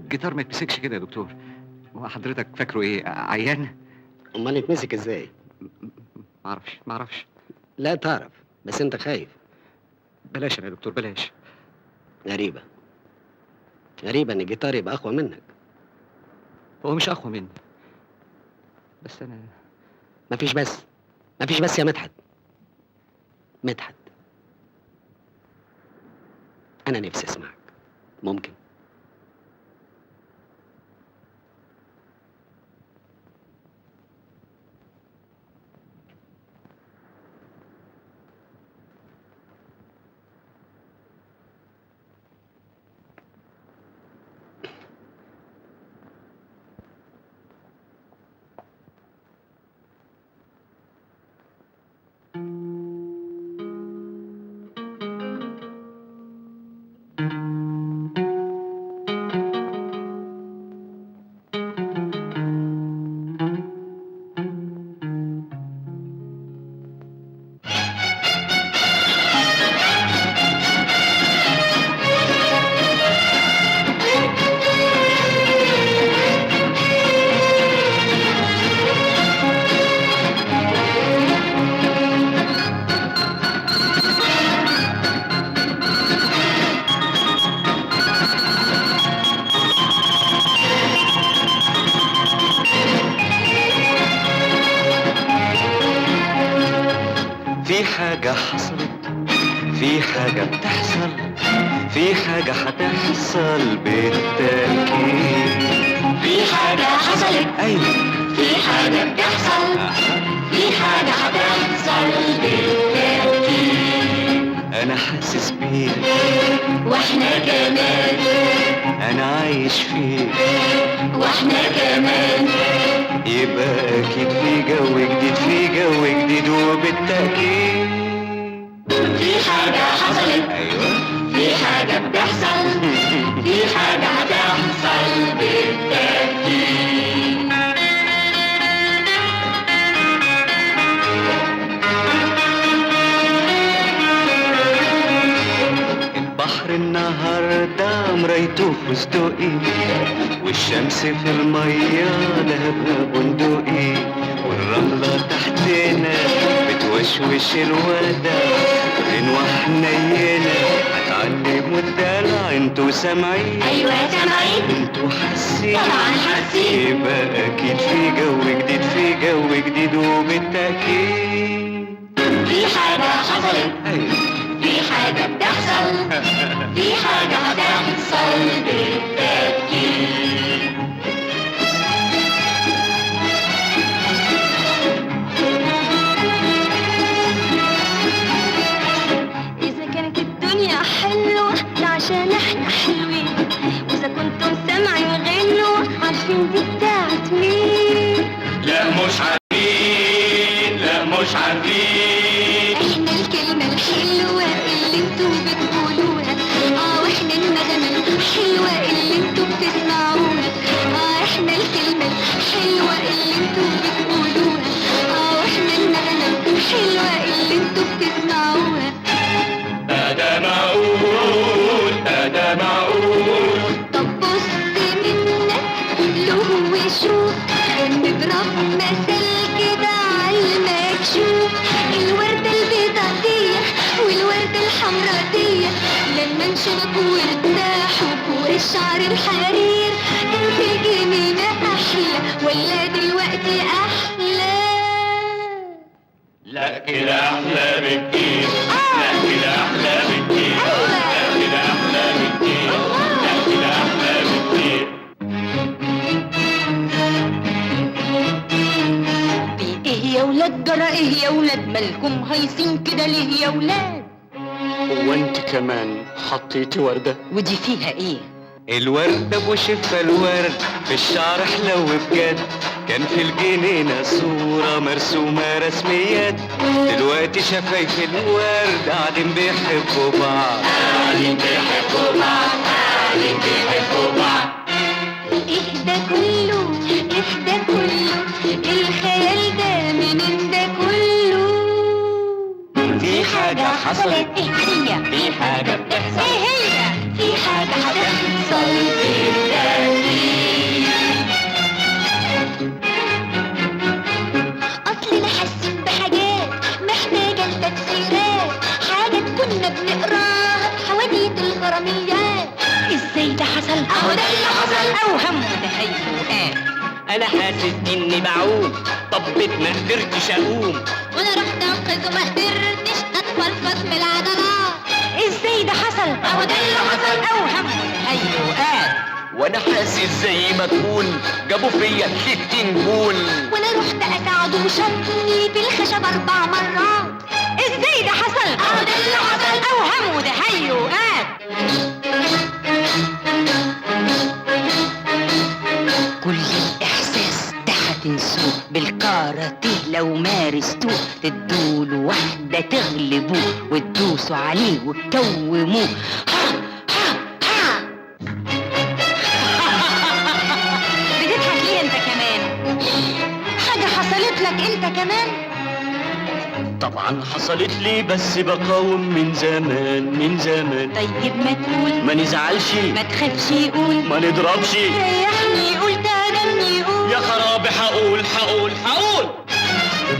الجيتار ما يتمسكش كده يا دكتور. هو حضرتك فاكره ايه؟ عيان؟ امال يتمسك ازاي؟ معرفش معرفش. لا تعرف، بس انت خايف. بلاش يا دكتور بلاش. غريبة، غريبة ان الجيتار يبقى اقوى منك. هو مش اقوى مني، بس انا مفيش بس، مفيش بس يا مدحت. مدحت، انا نفسي اسمعك، ممكن؟ في حاجة حصلت، في حاجة بتحصل، في حاجة هتحصل بالتأكيد. في حاجة حصلت، أيوة، في حاجة بتحصل، في حاجة هتحصل بالتأكيد. أنا حاسس بيك واحنا كمان، أنا عايش فيك واحنا كمان، يبقى أكيد في جو جديد، في جو جديد وبالتأكيد. في حاجة حصلت، أيوة، في حاجة بتحصل، في حاجة هتحصل بالتأكيد. البحر النهاردة مرايته فستقي، والشمس في المية دهبها بندقي، والرملة تحتنا بتوشوش الودع، غنوة حنينة هتعلموا الدلع. انتوا سامعين؟ أيوة سامعين. انتوا حاسين؟ طبعا حاسين. يبقى أكيد في جو جديد، في جو جديد وبالتأكيد. في حاجة حصلت، أيوة، في حاجة بتحصل، في حاجة هتحصل بالتأكيد. إذا كانت الدنيا حلوة ده عشان احنا حلوين، وإذا كنتم سامعين غنوة عارفين دي بتاعت مين. لا مش عارفين، لا مش عارفين. احنا الكلمة الحلوة اللي انتوا بتقولوها، واحنا النغمة الحلوة اللي انتوا بتسمعوها، احنا الكلمة الحلوة. الحلوة اللي انتوا بتقولوها، واحنا النغمة الحلوة اللي انتوا بتسمعوها. ده معقول، ده معقول. طب بص منك له وشوف، نضرب مثل كده عالمكشوف. الوردة البيضة دي والوردة الحمرا دي لما انشنقوا وارتاحوا فوق الشعر الحرير، كان في الجنينة أحلى ولا دلوقتي أحلى؟ لا كده أحلى بكتير، لا كده أحلى بكتير، لا كده أحلى بكتير، لا كده أحلى بكتير. في إيه يا ولاد؟ جرى إيه يا ولاد؟ مالكم هايصين كده ليه يا ولاد؟ هو أنت كمان حطيتي وردة؟ ودي فيها إيه؟ الوردة أبو شفة الورد في الشعر حلو بجد، كان في الجنينة صورة مرسومة رسميات، دلوقتي شفايف الورد قاعدين بيحبوا بعض، قاعدين بيحبوا بعض، قاعدين بيحبوا بعض. إيه ده كله؟ إيه ده كله؟ الخيال ده منين ده كله؟ في حاجة حصلت، إيه هي؟ في حاجة بتحصل، إيه هي؟ في حاجة هتحصل بالتأكيد. أصلنا حاسين بحاجات محتاجة لتفسيرات، حاجات كنا بنقراها في حواديت الغراميات. إزاي ده حصل؟ أهو ده اللي حصل. أوهم وتهيؤات. أنا حاسس إني بعوم، طبت ما قدرتش أقوم، وأنا رحت أنقذه ما قدرتش أتفرفط من العضلات. إزاي ده حصل؟ أهو ده اللي حصل. أوهم وتهيؤات. وانا حاسس زي ما تكون جابوا فيا 60 جون، وانا رحت اساعده وشطني بالخشب 4 مرات. ازاي ده حصل؟ اهو ده اللي حصل. اوهام وتهيؤات. كل الاحساس ده هتنسوه بالكاراتيه لو مارستوه، تدوله واحدة تغلبوه وتدوسوا عليه وتكوموه. ها ها ها. بتضحك ليه انت كمان؟ حاجة حصلت لك انت كمان؟ طبعا حصلت لي، بس بقاوم من زمان من زمان. طيب ما تقول، ما نزعلش، ما تخافش، قول، ما نضربش، ريحني قول، تعلمني قول. يا خرابي هقول هقول هقول.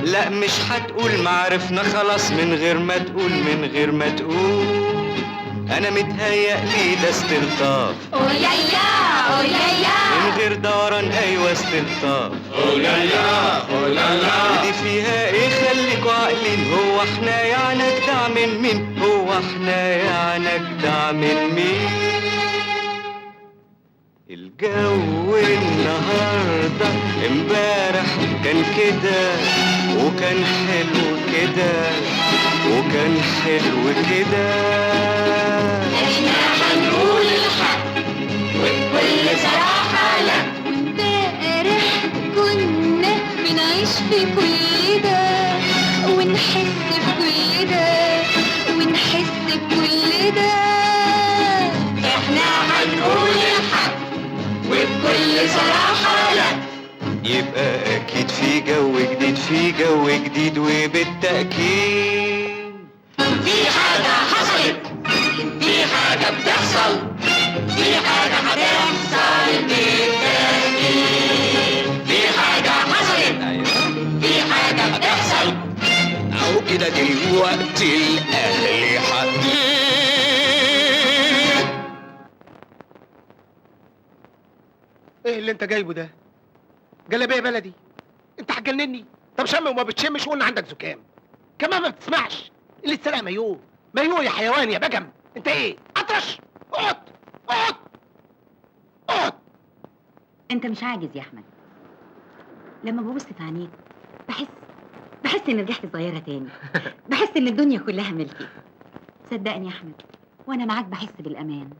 لا مش هتقول، ما عرفنا خلاص من غير ما تقول، من غير ما تقول. انا متهيألي ده استلطاف، اولايا اولايا، من غير دوران. ايوه استلطاف، اولايا اولالا. دي فيها ايه؟ خليكوا عاقلين. هو احنا يعني اجدع من مين؟ هو احنا يعني اجدع من مين؟ الجو النهارده امبارح كان كده، وكان حلو كده، وكان حلو كده. احنا هنقول الحق وبكل صراحة. لا وامبارح كنا بنعيش في كل ده، ونحس بكل ده، ونحس بكل ده. احنا هنقول الحق وبكل صراحة. لا يبقى أكيد في جو جديد، في جو جديد وبالتأكيد في حاجة حصلت، في حاجة بتحصل، في حاجة هتحصل بالتأكيد. في حاجة حصلت، في حاجة بتحصل. أهو كده دلوقتي الأهلي حقيقي. ايه اللي انت جايبه ده؟ جلابية بلدي؟ انت هتجنني. طب شم وما بتشمش وقلنا عندك زكام، كمان ما بتسمعش. اللي اتسرق مايوه، مايوه يا حيوان يا بجم. انت ايه؟ اطرش. اقعد اقعد اقعد. انت مش عاجز يا احمد. لما ببص في عينيك بحس اني رجعت صغيرة تاني. بحس ان الدنيا كلها ملكي. صدقني يا احمد، وانا معاك بحس بالامان.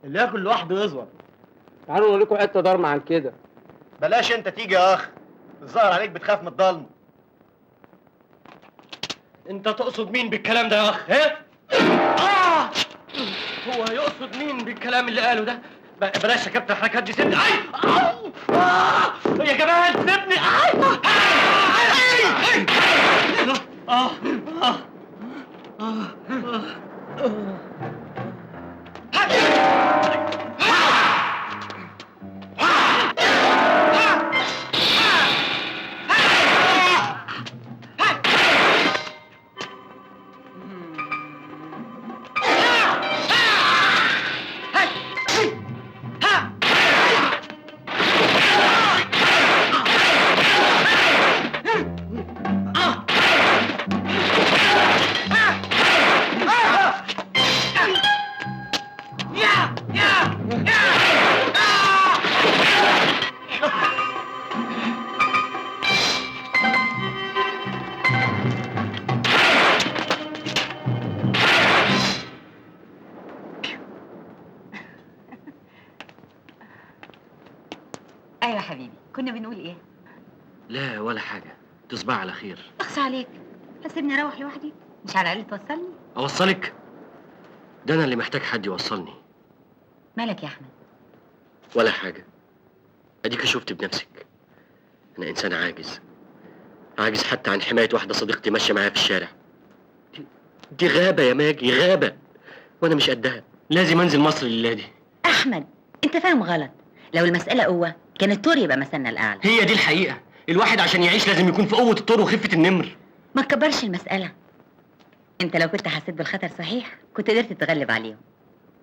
اللي ياكل لوحده يزور. تعالوا نقول لكم حتة ضرمه عن كده. بلاش انت تيجي يا اخ، الظاهر عليك بتخاف من الضلمة. انت تقصد مين بالكلام ده يا اخ؟ ها؟ هو يقصد مين بالكلام اللي قاله ده؟ بلاش يا كابتن الحركات دي، سيبني. اي يا جمال سيبني. اي ايوه يا حبيبي، كنا بنقول ايه؟ لا ولا حاجة، تصبح على خير. اخص عليك، هسيبني اروح لوحدي؟ مش على الاقل توصلني؟ اوصلك؟ ده انا اللي محتاج حد يوصلني. مالك يا احمد؟ ولا حاجة، اديك شفت بنفسك، انا انسان عاجز، عاجز حتى عن حماية واحدة صديقتي ماشية معايا في الشارع. دي غابه يا ماجي، غابه، وانا مش قدها، لازم انزل مصر لله دي. احمد انت فاهم غلط، لو المسالة قوة كان التور يبقى مثلنا الاعلى. هي دي الحقيقة، الواحد عشان يعيش لازم يكون في قوة التور وخفه النمر. ما تكبرش المسالة، انت لو كنت حسيت بالخطر صحيح كنت قدرت تتغلب عليهم،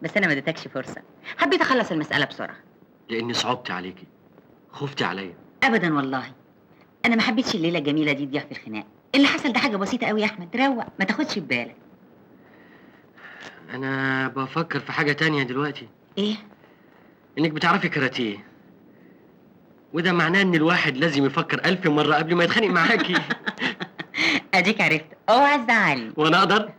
بس انا ما اديتكش فرصة، حبيت اخلص المسالة بسرعة. لاني صعبت عليكي، خفتي عليا. ابدا والله، انا ما حبيتش الليلة الجميلة دي تضيع في الخناق، اللي حصل ده حاجة بسيطة قوي يا احمد، روق ما تاخدش ببالك. انا بفكر في حاجة تانية دلوقتي. ايه؟ انك بتعرفي كاراتيه، وده معناه ان الواحد لازم يفكر 1000 مرة قبل ما يتخانق معاكي. اديك عرفت، اوعى تزعلني. وانا اقدر؟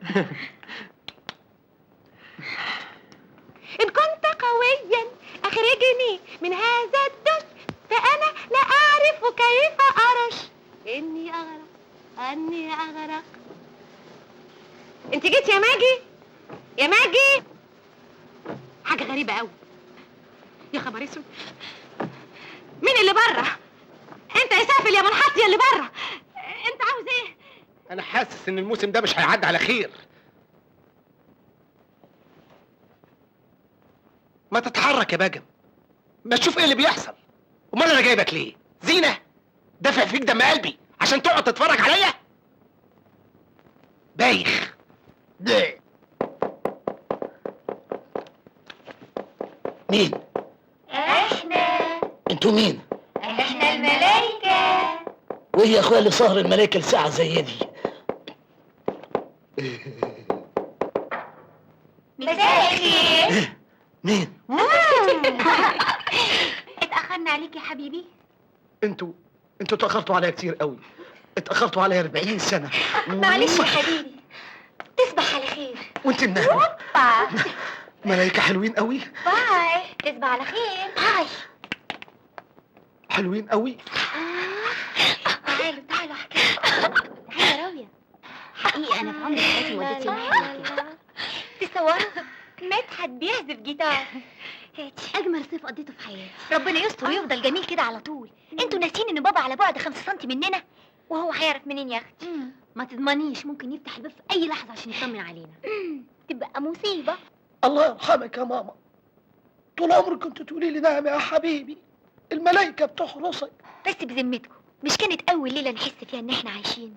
إن كنت قويا أخرجني من هذا الدش، فأنا لا أعرف كيف أرش. إني أغرق، أني أغرق. أنت جيت يا ماجي؟ يا ماجي؟ حاجة غريبة أوي. يا خبر اسود، مين اللي بره؟ أنت يا سافل يا منحط يا اللي بره، أنت عاوز إيه؟ أنا حاسس إن الموسم ده مش هيعدي على خير. ما تتحرك يا باجم، ما تشوف ايه اللي بيحصل. امال انا جايبك ليه؟ زينة؟ دافع فيك دم قلبي عشان تقعد تتفرج عليا؟ بايخ. مين؟ احنا. انتوا مين؟ احنا الملايكة. وايه يا اخويا اللي سهر الملايكة لساعة زي دي؟ مساء الخير. مين؟ اتأخرنا عليك يا حبيبي. انتوا اتأخرتوا عليا كتير قوي، اتأخرتوا عليا 40 سنة. معلش يا حبيبي، تصبح على خير. وانت من اهله. ملايكة حلوين قوي. bye، تصبح على خير. bye. حلوين قوي. تعالوا تعالوا احكي. تعالوا يا راوية، حقيقي انا في عمري حياتي ما وديت يوم حلو كده. تصوروا مدحت بيعزف جيتار. اجمل صيف قضيته في حياتي. ربنا يستر ويفضل جميل كده على طول. انتوا ناسيين ان بابا على بعد 5 سم مننا، وهو هيعرف منين يا اختي؟ ما تضمنيش، ممكن يفتح الباب في اي لحظة عشان يطمن علينا. تبقى مصيبة. الله يرحمك يا ماما، طول عمرك كنت تقولي لي نعم يا حبيبي، الملايكه بتحرسك. بس بذمتكم، مش كانت اول ليلة نحس فيها ان احنا عايشين؟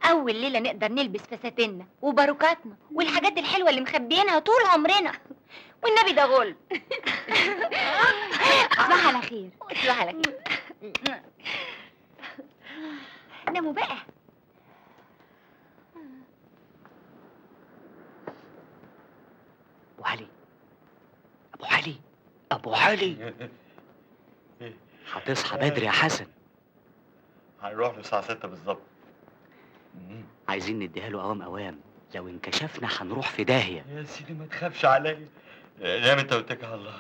أول ليلة نقدر نلبس فساتيننا وباروكاتنا والحاجات الحلوة اللي مخبيينها طول عمرنا. والنبي ده غلب. تصبح على خير. تصبح على خير. ناموا بقى. أبو علي، أبو علي، أبو علي، هتصحى بدري يا حسن. هنروح له الساعة 6 بالظبط. عايزين نديها له اوام اوام، لو انكشفنا هنروح في داهية. يا سيدي ما تخافش عليا، نام انت واتكل على الله.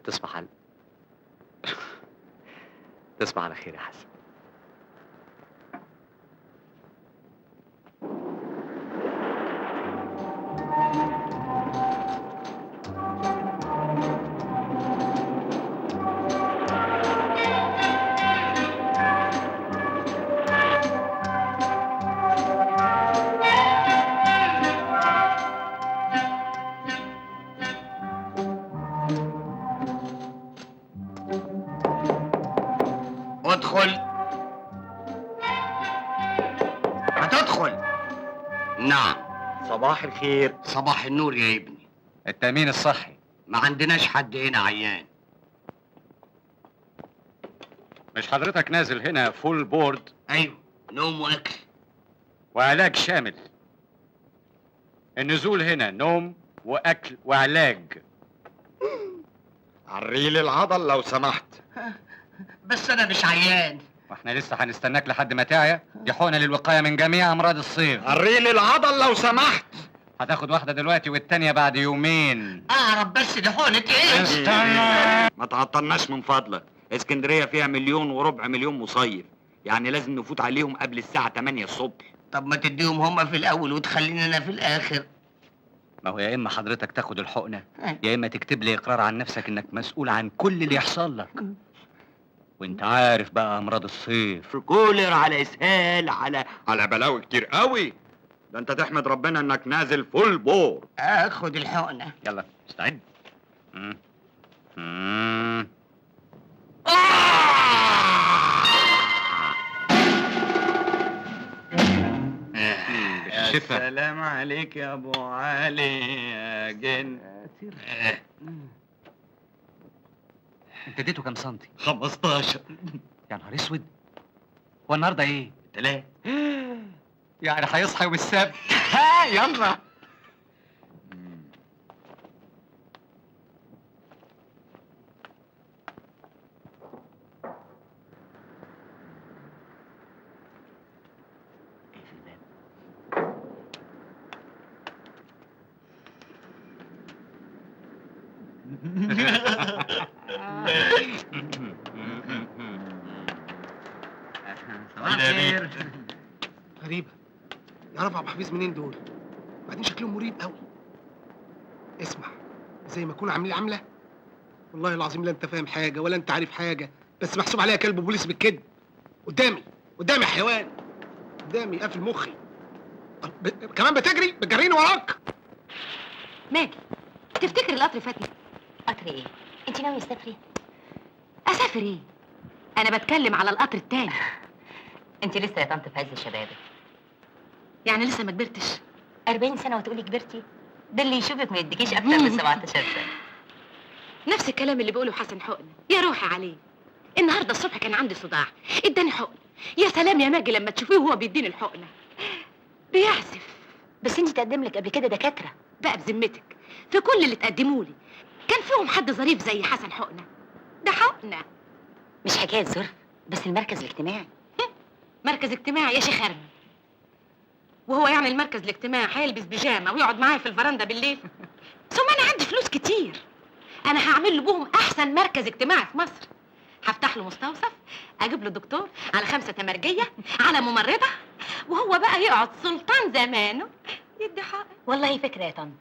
تصبح على تصبح على خير يا حسن. ادخل. هتدخل؟ نعم. صباح الخير. صباح النور يا ابني. التأمين الصحي. ما عندناش حد هنا عيان. مش حضرتك نازل هنا full board؟ ايوه، نوم واكل وعلاج شامل. النزول هنا نوم واكل وعلاج. عريلي العضل لو سمحت. بس انا مش عيان. واحنا لسه هنستناك لحد ما تعيا؟ دي حقنه للوقايه من جميع امراض الصيف. عريلي العضل لو سمحت. هتاخد واحدة دلوقتي والتانية بعد يومين. اعرف بس دي حقنه ايه؟ استنى، ما تعطلناش من فضلك. اسكندرية فيها 1.25 مليون مصيف، يعني لازم نفوت عليهم قبل الساعة 8 الصبح. طب ما تديهم هما في الاول وتخليني انا في الاخر. ما هو يا اما حضرتك تاخد الحقنة يا اما تكتب لي اقرار عن نفسك انك مسؤول عن كل اللي يحصل لك. وانت عارف بقى امراض الصيف، كولر على اسهال على بلاوي كتير قوي. ده انت تحمد ربنا انك نازل full board. اخد الحقنة. يلا استعد. يا سلام عليك يا ابو علي يا جن. انت اديته كام سنتي؟ 15. يا نهار اسود، هو النهارده ايه؟ 3. يعني هيصحى يوم السبت. ها يلا. صباح الخير. غريبة، يعرف عبد الحفيظ منين دول؟ بعدين شكلهم مريب قوي. اسمع، زي ما يكونوا عاملين عاملة. والله العظيم لا انت فاهم حاجة ولا انت عارف حاجة، بس محسوب عليها كلب بوليس بالكذب. قدامي قدامي يا حيوان، قدامي قافل مخي. كمان بتجري، بتجريني وراك. ماجي، تفتكر القطر فاتني؟ قطر ايه؟ انت ناوية تسافري؟ اسافر ايه؟ انا بتكلم على القطر التاني. انت لسه يا طنط في عز شبابك. يعني لسه ما كبرتش؟ 40 سنة وتقولي كبرتي؟ ده اللي يشوفك ما يديكيش اكتر من 17 سنة. نفس الكلام اللي بيقوله حسن حقنه، يا روحي عليه. النهارده الصبح كان عندي صداع، اداني حقنه. يا سلام يا ماجي لما تشوفيه وهو بيديني الحقنة. بيعزف. بس انت تقدم لك قبل كده دكاترة. بقى بذمتك، في كل اللي تقدموا لي كان فيهم حد ظريف زي حسن حقنه؟ ده حقنه. مش حكاية ظرف، بس المركز الاجتماعي. مركز اجتماعي يا شيخ ارمي؟ وهو يعني المركز الاجتماعي هيلبس بيجامه ويقعد معايا في الفرنده بالليل؟ ثم انا عندي فلوس كتير، انا هعمل له بهم احسن مركز اجتماعي في مصر. هفتح له مستوصف، اجيب له دكتور على 5 تمرجيه على ممرضة، وهو بقى يقعد سلطان زمانه يدي حقه. والله فكرة يا طنط.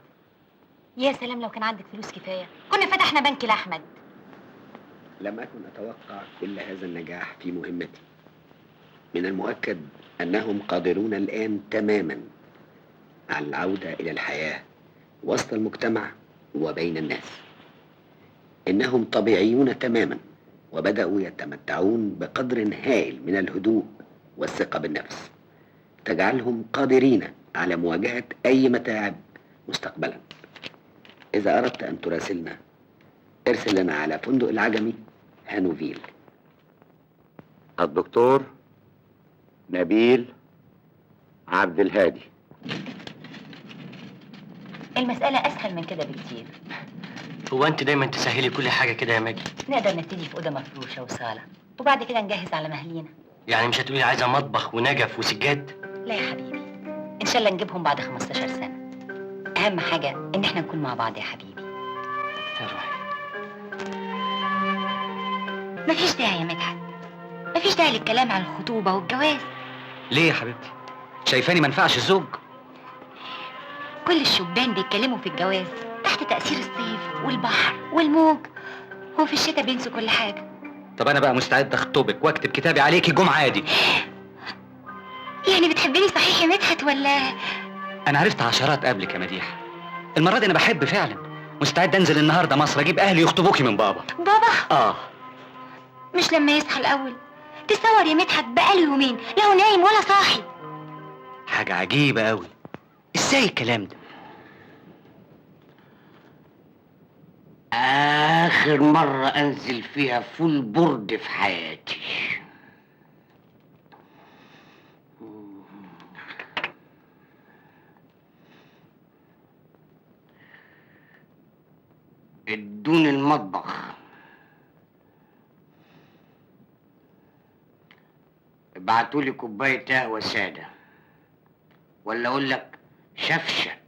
يا سلام لو كان عندك فلوس كفاية كنا فتحنا بنك لاحمد. لم اكن اتوقع كل هذا النجاح في مهمتي. من المؤكد انهم قادرون الان تماما على العودة الى الحياة وسط المجتمع وبين الناس. انهم طبيعيون تماما، وبداوا يتمتعون بقدر هائل من الهدوء والثقة بالنفس تجعلهم قادرين على مواجهة اي متاعب مستقبلا. إذا أردت أن تراسلنا ارسل لنا على فندق العجمي هانوفيل. الدكتور نبيل عبد الهادي. المسألة أسهل من كده بكتير. هو أنت دايما تسهلي كل حاجة كده يا ماجي؟ نقدر نبتدي في أوضة مفروشة وصالة، وبعد كده نجهز على مهلينا. يعني مش هتقولي عايزة مطبخ ونجف وسجاد؟ لا يا حبيبي، إن شاء الله نجيبهم بعد 15 سنة. أهم حاجة إن إحنا نكون مع بعض يا حبيبي. يا روحي. مفيش داعي يا مدحت، مفيش داعي للكلام عن الخطوبة والجواز. ليه يا حبيبتي؟ شايفاني ما ينفعش زوج؟ كل الشبان بيتكلموا في الجواز تحت تأثير الصيف والبحر والموج، وفي الشتاء بينسوا كل حاجة. طب أنا بقى مستعد أخطبك وأكتب كتابي عليكي جمعة عادي. يعني بتحبني صحيح يا مدحت ولا؟ أنا عرفت عشرات قبلك يا مديحة. المرة دي أنا بحب فعلا، مستعد أنزل النهاردة مصر أجيب أهلي يخطبوكي من بابا. بابا؟ آه. مش لما يصحى الأول. تصور يا مدحت بقاله يومين لا هو نايم ولا صاحي. حاجة عجيبة أوي، إزاي الكلام ده؟ آخر مرة أنزل فيها full board في حياتي. ادوني المطبخ، ابعتولي كوباية قهوة سادة، ولا أقول لك شفشق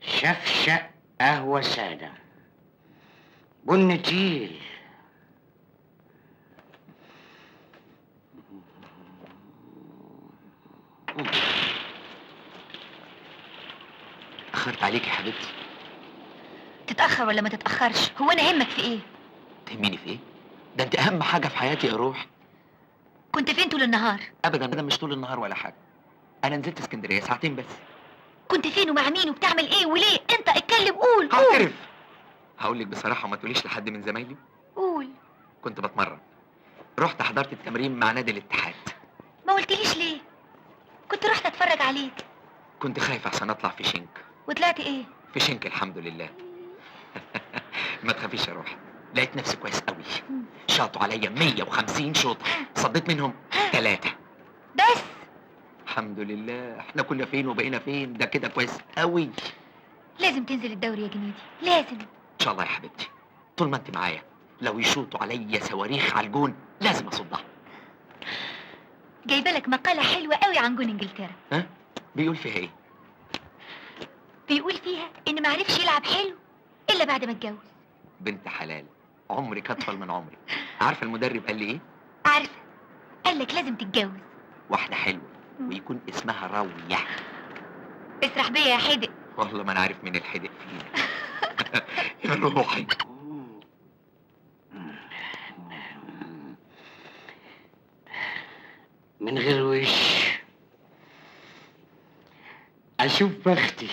شفشق قهوة سادة، بن تقيل. أخرت عليك يا حبيبتي. تتأخر ولا ما تتأخرش، هو أنا يهمك في إيه؟ تهميني في إيه؟ ده أنت أهم حاجة في حياتي يا روح. كنت فين طول النهار؟ أبدا أبدا مش طول النهار ولا حاجة، أنا نزلت اسكندرية ساعتين بس. كنت فين ومع مين وبتعمل إيه وليه؟ أنت اتكلم، قول. هعترف، هقول لك بصراحة وما تقوليش لحد من زمايلي. قول. كنت بتمرن، رحت حضرت التمرين مع نادي الاتحاد. ما قلتليش ليه؟ كنت رحت اتفرج عليك. كنت خايف عشان اطلع في شنك. وطلعت ايه؟ في شنك الحمد لله. ما تخافيش يا روح، لقيت نفسي كويس قوي. شاطوا عليا 150 شوطة، صديت منهم 3 بس. الحمد لله، احنا كنا فين وبقينا فين، ده كده كويس قوي. لازم تنزل الدوري يا جنيدي، لازم. ان شاء الله يا حبيبتي، طول ما انت معايا لو يشوطوا عليا صواريخ على الجون لازم اصدها. جايبه لك مقاله حلوة قوي عن جون انجلترا. ها؟ بيقول فيها ايه؟ بيقول فيها ان ما عرفش يلعب حلو الا بعد ما اتجوز. بنت حلال، عمرك اطول من عمري. عارفه المدرب قال لي ايه؟ عارفه، قال لك لازم تتجوز واحدة حلوة ويكون اسمها راويه. اسرح بيا يا حدق. والله ما انا عارف مين الحدق فينا. يا روحي. من غير وش اشوف بختي.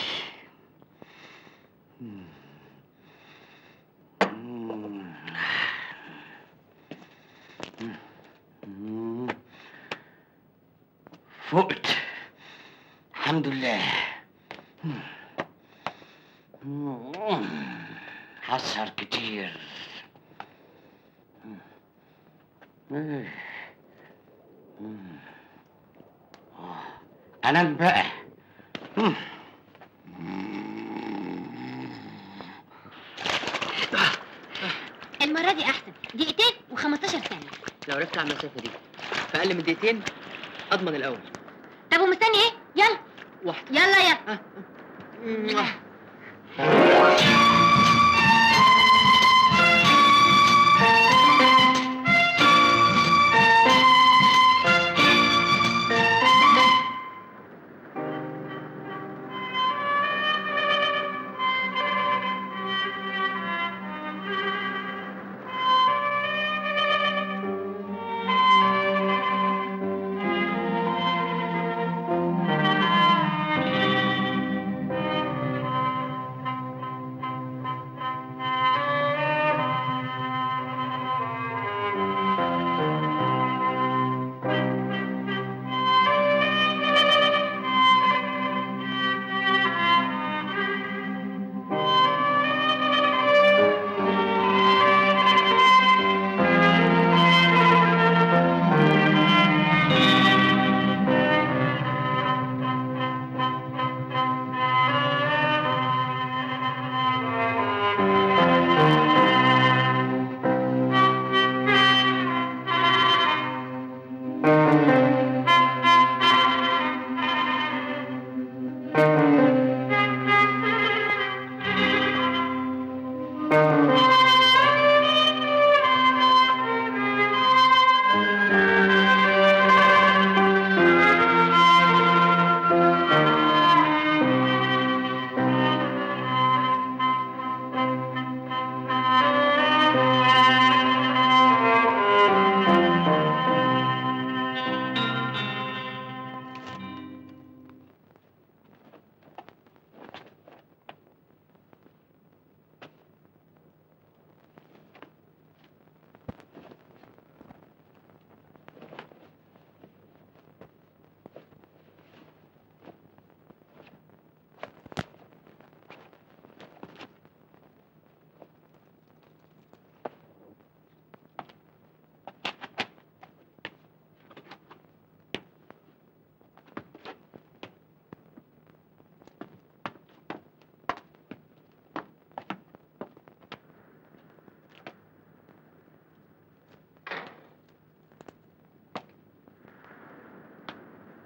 فقت الحمد لله. هسهر كتير. انام بقى. المرة دي أحسن، دقيقتين و15 ثانية. لو عرفت على المسافة دي في أقل من دقيقتين أضمن الأول. طب ومستني إيه؟ يلا. واحدة. يلا يلا.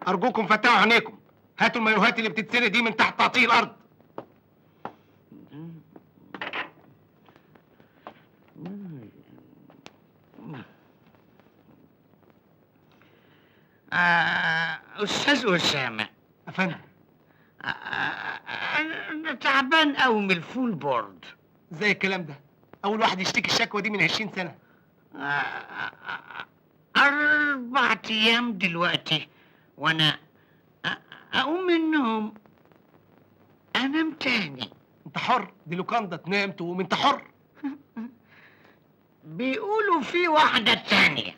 ارجوكم فتحوا عينيكم، هاتوا المايوهات اللي بتتسرق دي من تحت تعطيه الارض. أستاذ أسامة. أفندم. أنا تعبان أوي من ال full board. ازاي الكلام ده؟ أول واحد يشتكي الشكوى دي من 20 سنة. 4 أيام دلوقتي وأنا أقوم من النوم أنام تاني. أنت حر، دي لوكاندا، تنام تقوم، أنت حر. بيقولوا في واحدة تانية.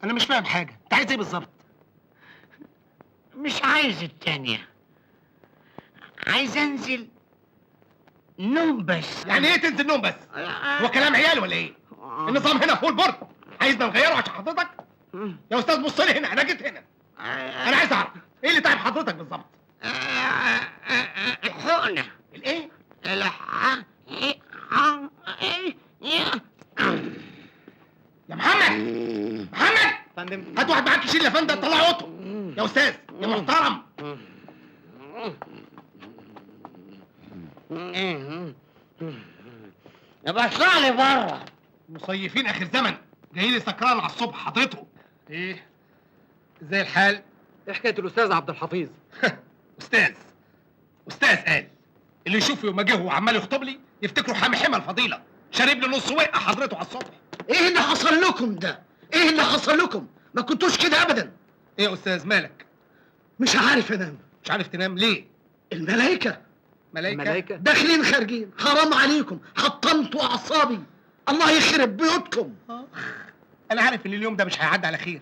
أنا مش فاهم حاجة، أنت عايز إيه بالظبط؟ مش عايز التانية، عايز أنزل نوم بس. يعني إيه تنزل نوم بس؟ هو كلام عيال ولا إيه؟ النظام هنا full board، عايزنا نغيره عشان حضرتك؟ يا أستاذ بص لي هنا، أنا جيت هنا. أنا عايز أعرف إيه اللي تعب حضرتك بالظبط؟ الحقنة. الإيه؟ يا محمد، محمد فندم، هات واحد معاك يشيل يا فندم، طلعه اوضته. يا استاذ يا محترم. يبقى اطلع لي بره. مصيفين اخر زمن، جاي لي سكران على الصبح حضرته. ايه؟ ازاي الحال؟ ايه حكاية الاستاذ عبد الحفيظ؟ استاذ، استاذ قال اللي يشوفه يوم جه وعمال يخطب لي يفتكره حامي حمى الفضيلة، شارب لي نص وقه حضرته على الصبح. ايه اللي حصل لكم ده؟ ايه اللي حصل لكم؟ ما كنتوش كده ابدا. ايه يا استاذ مالك؟ مش عارف انام. مش عارف تنام ليه؟ الملايكه. ملايكة؟ داخلين خارجين، حرام عليكم، حطمتوا اعصابي، الله يخرب بيوتكم. انا عارف ان اليوم ده مش هيعدي على خير.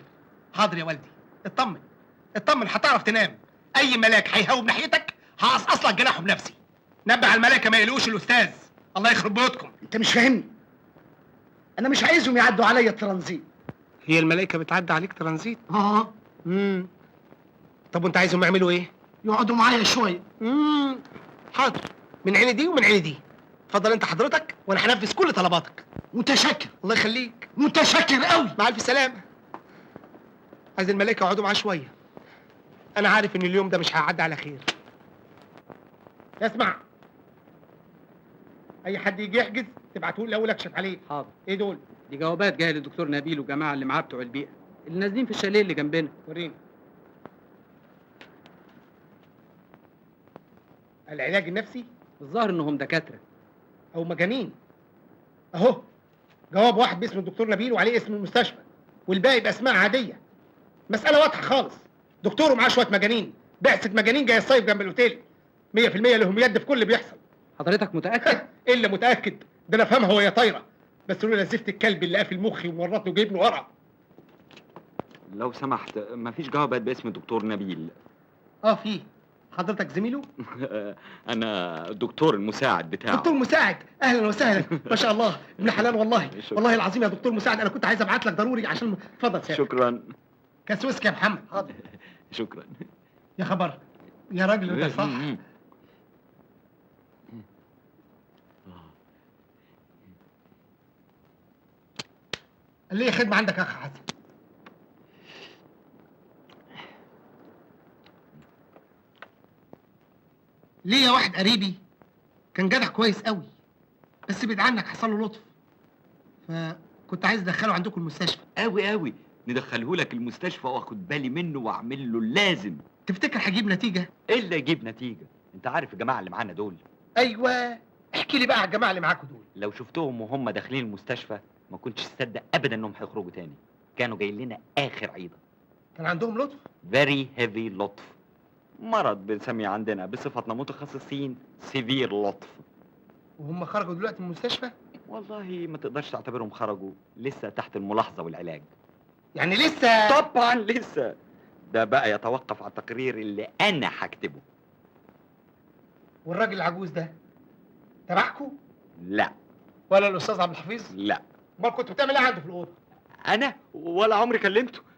حاضر يا والدي، اطمن اطمن، هتعرف تنام. اي ملاك هيهوب ناحيتك هقصقص لك جناحه بنفسي. نبه على الملايكه ما يقلقوش الاستاذ، الله يخرب بيوتكم. انت مش فاهمني، انا مش عايزهم يعدوا عليا ترانزيت. هي الملائكة بتعدي عليك ترانزيت؟ اه. طب وانت عايزهم يعملوا ايه؟ يقعدوا معايا شوية. حاضر، من عيني دي ومن عيني دي. اتفضل انت حضرتك وانا هنفذ كل طلباتك. متشكر. الله يخليك. متشكر قوي. مع الف سلامه. عايز الملائكة يقعدوا معاه شوية. انا عارف ان اليوم ده مش هيعدي على خير. اسمع، اي حد يجي يحجز تبعتوه الاول اكشف عليه. حاضر. ايه دول؟ دي جوابات جاية للدكتور نبيل والجماعة اللي معاه بتوع البيئة اللي نازلين في الشاليه اللي جنبنا. وريني. العلاج النفسي؟ الظاهر انهم دكاترة او مجانين. اهو جواب واحد باسم الدكتور نبيل وعليه اسم المستشفى، والباقي باسماء عادية. مسالة واضحة خالص، دكتور ومعاه شوية مجانين، بعثه مجانين جاية الصيف جنب الاوتيل. 100% لهم يد في كل اللي بيحصل. حضرتك متاكد؟ ايه اللي متاكد؟ ده انا افهمها وهي طايره، بس لولا زفت الكلب اللي قافل مخي ومورطني وجايبني ورا. لو سمحت، مفيش جوابات باسم الدكتور نبيل. اه في. حضرتك زميله؟ انا الدكتور المساعد بتاعه. دكتور مساعد، اهلا وسهلا، ما شاء الله، ابن حلال والله. والله العظيم يا دكتور مساعد انا كنت عايز ابعت لك ضروري عشان. اتفضل سيادتك. شكرا. كاس ويسكي يا محمد. حاضر. شكرا. يا خبر يا راجل، ده صح. ليه خدمة عندك يا اخ حسن؟ ليا واحد قريبي كان جدع كويس قوي، بس بعيد عنك حصل له لطف، فكنت عايز ادخله عندكم المستشفى. قوي قوي، ندخله لك المستشفى واخد بالي منه واعمل له اللازم. تفتكر هجيب نتيجة؟ ايه اللي يجيب نتيجة؟ انت عارف الجماعة اللي معانا دول. ايوه، احكي لي بقى على الجماعة اللي معاكم دول. لو شفتهم وهم داخلين المستشفى ما كنتش تصدق ابدا انهم هيخرجوا تاني. كانوا جايين لنا اخر عيضه. كان عندهم لطف؟ very heavy لطف. مرض بنسميه عندنا بصفتنا متخصصين severe لطف. وهم خرجوا دلوقتي من المستشفى؟ والله ما تقدرش تعتبرهم خرجوا، لسه تحت الملاحظة والعلاج. يعني لسه؟ طبعا لسه. ده بقى يتوقف على التقرير اللي انا هكتبه. والراجل العجوز ده تبعكم؟ لا. ولا الاستاذ عبد الحفيظ؟ لا. امال كنت بتعمل ايه عنده في الاوضة؟ انا ولا عمري كلمته.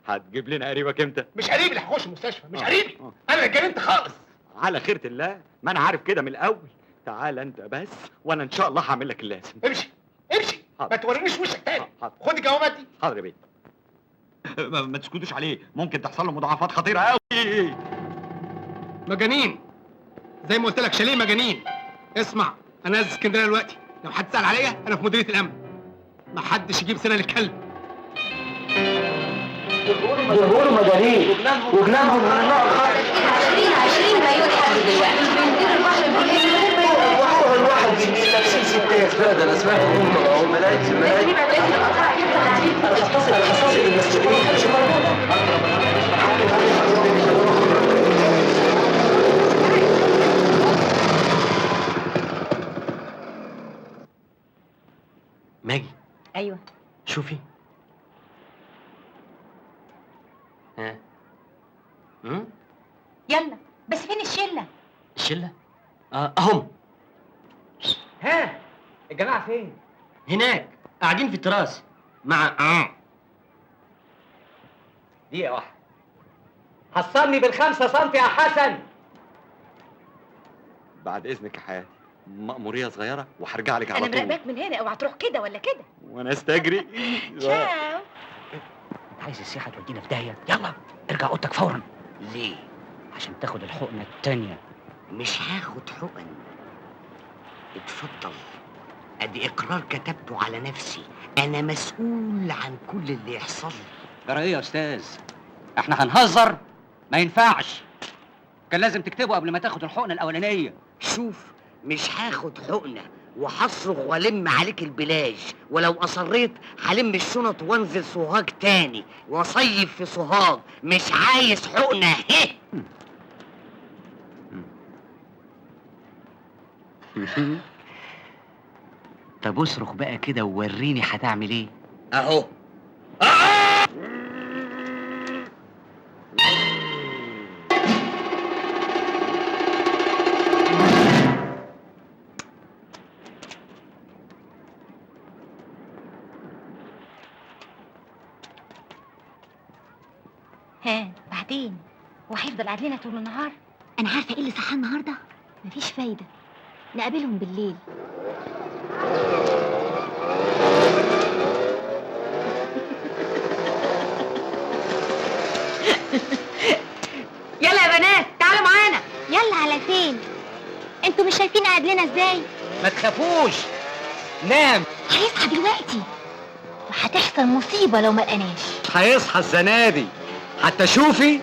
هتجيب لنا قريبك امتى؟ مش قريبي اللي هخش المستشفى، مش قريبي، انا اتجننت خالص. على خيرة الله، ما انا عارف كده من الاول. تعال انت بس وانا ان شاء الله هعمل لك اللازم. امشي امشي، ما تورينيش وشك تاني. خد الجوابات دي. حاضر يا بيه. ما تسكتوش عليه، ممكن تحصل له مضاعفات خطيرة قوي. مجانين زي ما قلت لك، شاليه مجانين. اسمع، انا نازل اسكندرية دلوقتي، لو حد سال عليا انا في مديرية الامن. ما حدش يجيب سيره للكلب. بيقولوا مجانين وجنانهم من النوع الخطر. 20 مليون حد دلوقتي بينزلوا البحر بالليل من غير ما يروحوا. الواحد بالليل لابسين ستات. لا ده انا سمعت انهم طلعوا ملايين ملايين. انا هتصل بالمسؤولين. ماجي. ايوه. شوفي. ها. يلا بس فين الشلة؟ الشلة؟ اهم. ها الجماعة فين؟ هناك قاعدين في التراس مع دقيقة واحدة. حصلني بال5 سم يا حسن. بعد اذنك يا حياتي، مأمورية صغيرة وهرجع لك على طول. انا مراقباك من هنا، اوعى تروح كده ولا كده. وانا استجري. تشاو. عايز السياحة تودينا في داهية. يلا ارجع اوضتك فورا. ليه؟ عشان تاخد الحقنة التانية. مش هاخد حقن. اتفضل، ادي اقرار كتبته على نفسي، انا مسؤول عن كل اللي يحصل لي. جرى ايه يا استاذ؟ احنا هنهزر؟ ما ينفعش، كان لازم تكتبه قبل ما تاخد الحقنة الأولانية. شوف، مش هاخد حقنة وهصرخ والم عليك البلاج، ولو اصريت هلم الشنط وانزل سوهاج تاني واصيف في سوهاج. مش عايز حقنة. هه. طب اصرخ بقى كده ووريني هتعمل ايه. اهو. ها بعدين هو هيفضل قاعد لنا طول النهار؟ انا عارفه ايه اللي صحاه النهارده. مفيش فايده، نقابلهم بالليل. يلا يا بنات تعالوا معانا. يلا على فين؟ انتوا مش شايفين قاعد لنا ازاي؟ ما تخافوش، نام. هيصحى دلوقتي وهتحصل مصيبة لو ما لقناش. هيصحى السنة دي حتى شوفي.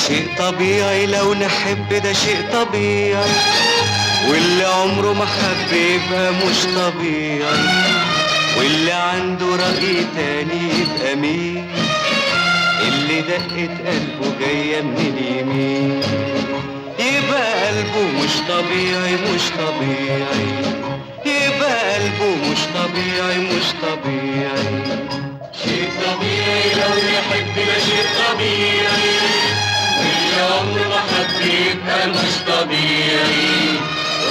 شيء طبيعي لو نحب، ده شيء طبيعي، واللي عمره ما حب يبقى مش طبيعي، واللي عنده رأي تاني يبقى مين؟ اللي دقة قلبه جاية من اليمين يبقى قلبه مش طبيعي، مش طبيعي، يبقى قلبه مش طبيعي، مش طبيعي. شيء طبيعي لو نحب، ده شيء طبيعي، واللي عمره ما حب يبقى مش طبيعي،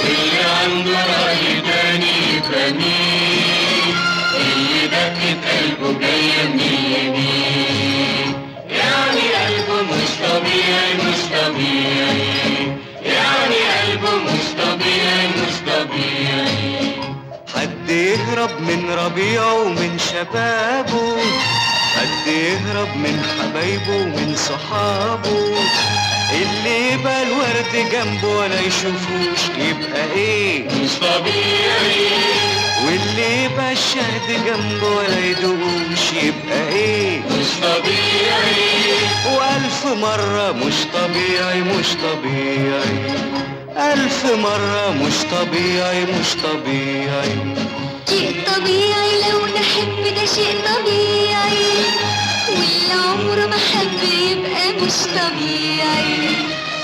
واللي عنده رأي تاني يبقى مين؟ اللي دقة قلبه جاية من اليمين يعني قلبه مش طبيعي، مش طبيعي، يعني قلبه مش طبيعي، مش طبيعي. حد يهرب من ربيعة ومن شبابه، حد يهرب من حبايبه ومن صحابه، اللي يبقى الورد جنبه ولا يشوفوش يبقى ايه؟ مش طبيعي. واللي يبقى الشهد جنبه ولا يدوقوش يبقى ايه؟ مش طبيعي. والف مرة مش طبيعي مش طبيعي، ألف مرة مش طبيعي مش طبيعي. شيء طبيعي لو نحب، ده شيء طبيعي، واللي عمره ما حب يبقى مش طبيعي،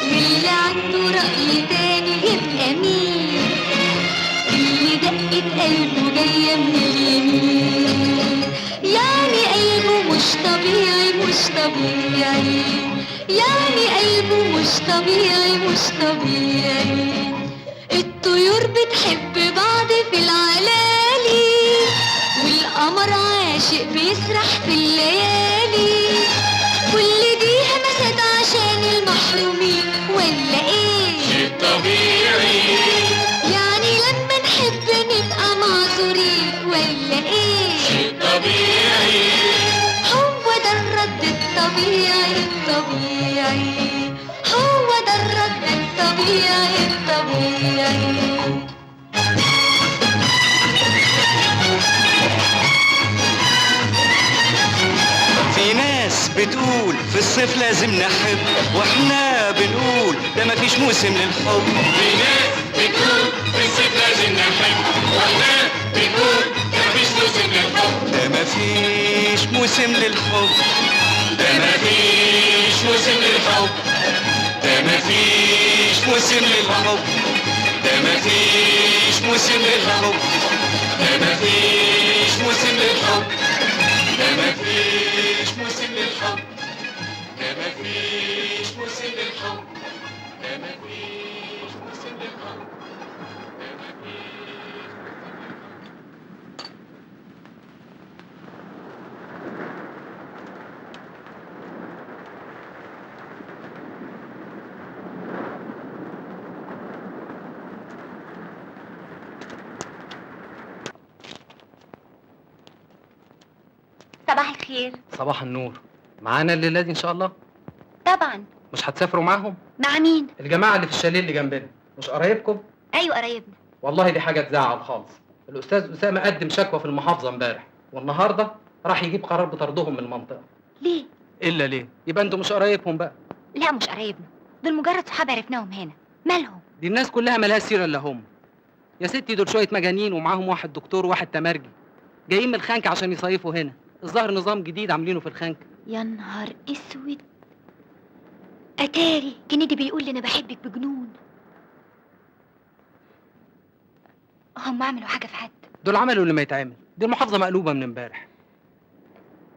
واللي عنده رأي تاني يبقى مين؟ اللي دقة قلبه جاية من اليمين، يعني قلبه مش طبيعي مش طبيعي، يعني قلبه مش طبيعي مش طبيعي. الطيور بتحب بعض في العلالي، والقمر عاشق بيسرح في الليالي، كل دي همسات عشان المحرومين ولا ايه؟ شيء طبيعي. يعني لما نحب نبقى معذورين ولا ايه؟ شيء طبيعي. هو ده الرد الطبيعي الطبيعي، هو ده الرد الطبيعي الطبيعي. في ناس بتقول في الصيف لازم نحب، واحنا بنقول ده مفيش موسم للحب. في ناس بتقول في الصيف لازم نحب، واحنا بنقول ده مفيش موسم للحب. ده مفيش موسم للحب، ده مفيش موسم للحب، ده مفيش موسم للحب، ده مفيش موسم للحب، ده مفيش موسم للحب، ده مفيش موسم للحب، ده مفيش موسم للحب، ده مفيش موسم للحب، ده مفيش. صباح الخير. صباح النور. معانا الليلة دي ان شاء الله؟ طبعا. مش هتسافروا معاهم؟ مع مين؟ الجماعة اللي في الشاليه اللي جنبنا، مش قرايبكم؟ ايوه قرايبنا. والله دي حاجة تزعل خالص. الاستاذ اسامة قدم شكوى في المحافظة امبارح، والنهارده راح يجيب قرار بطردهم من المنطقة. ليه؟ الا ليه؟ يبقى انتوا مش قرايبهم بقى. لا مش قرايبنا، دول مجرد صحاب عرفناهم هنا. مالهم؟ دي الناس كلها مالهاش سيره الا هم. يا ستي دول شوية مجانين ومعاهم واحد دكتور وواحد تمرجي، جايين من الخنكه عشان يصيفوا هنا. الظاهر نظام جديد عاملينه في الخنكه. يا نهار اسود، اتاري جنيدي بيقول لي انا بحبك بجنون. هم عملوا حاجة في حد؟ دول عملوا اللي ما يتعمل، دي المحافظة مقلوبة من امبارح.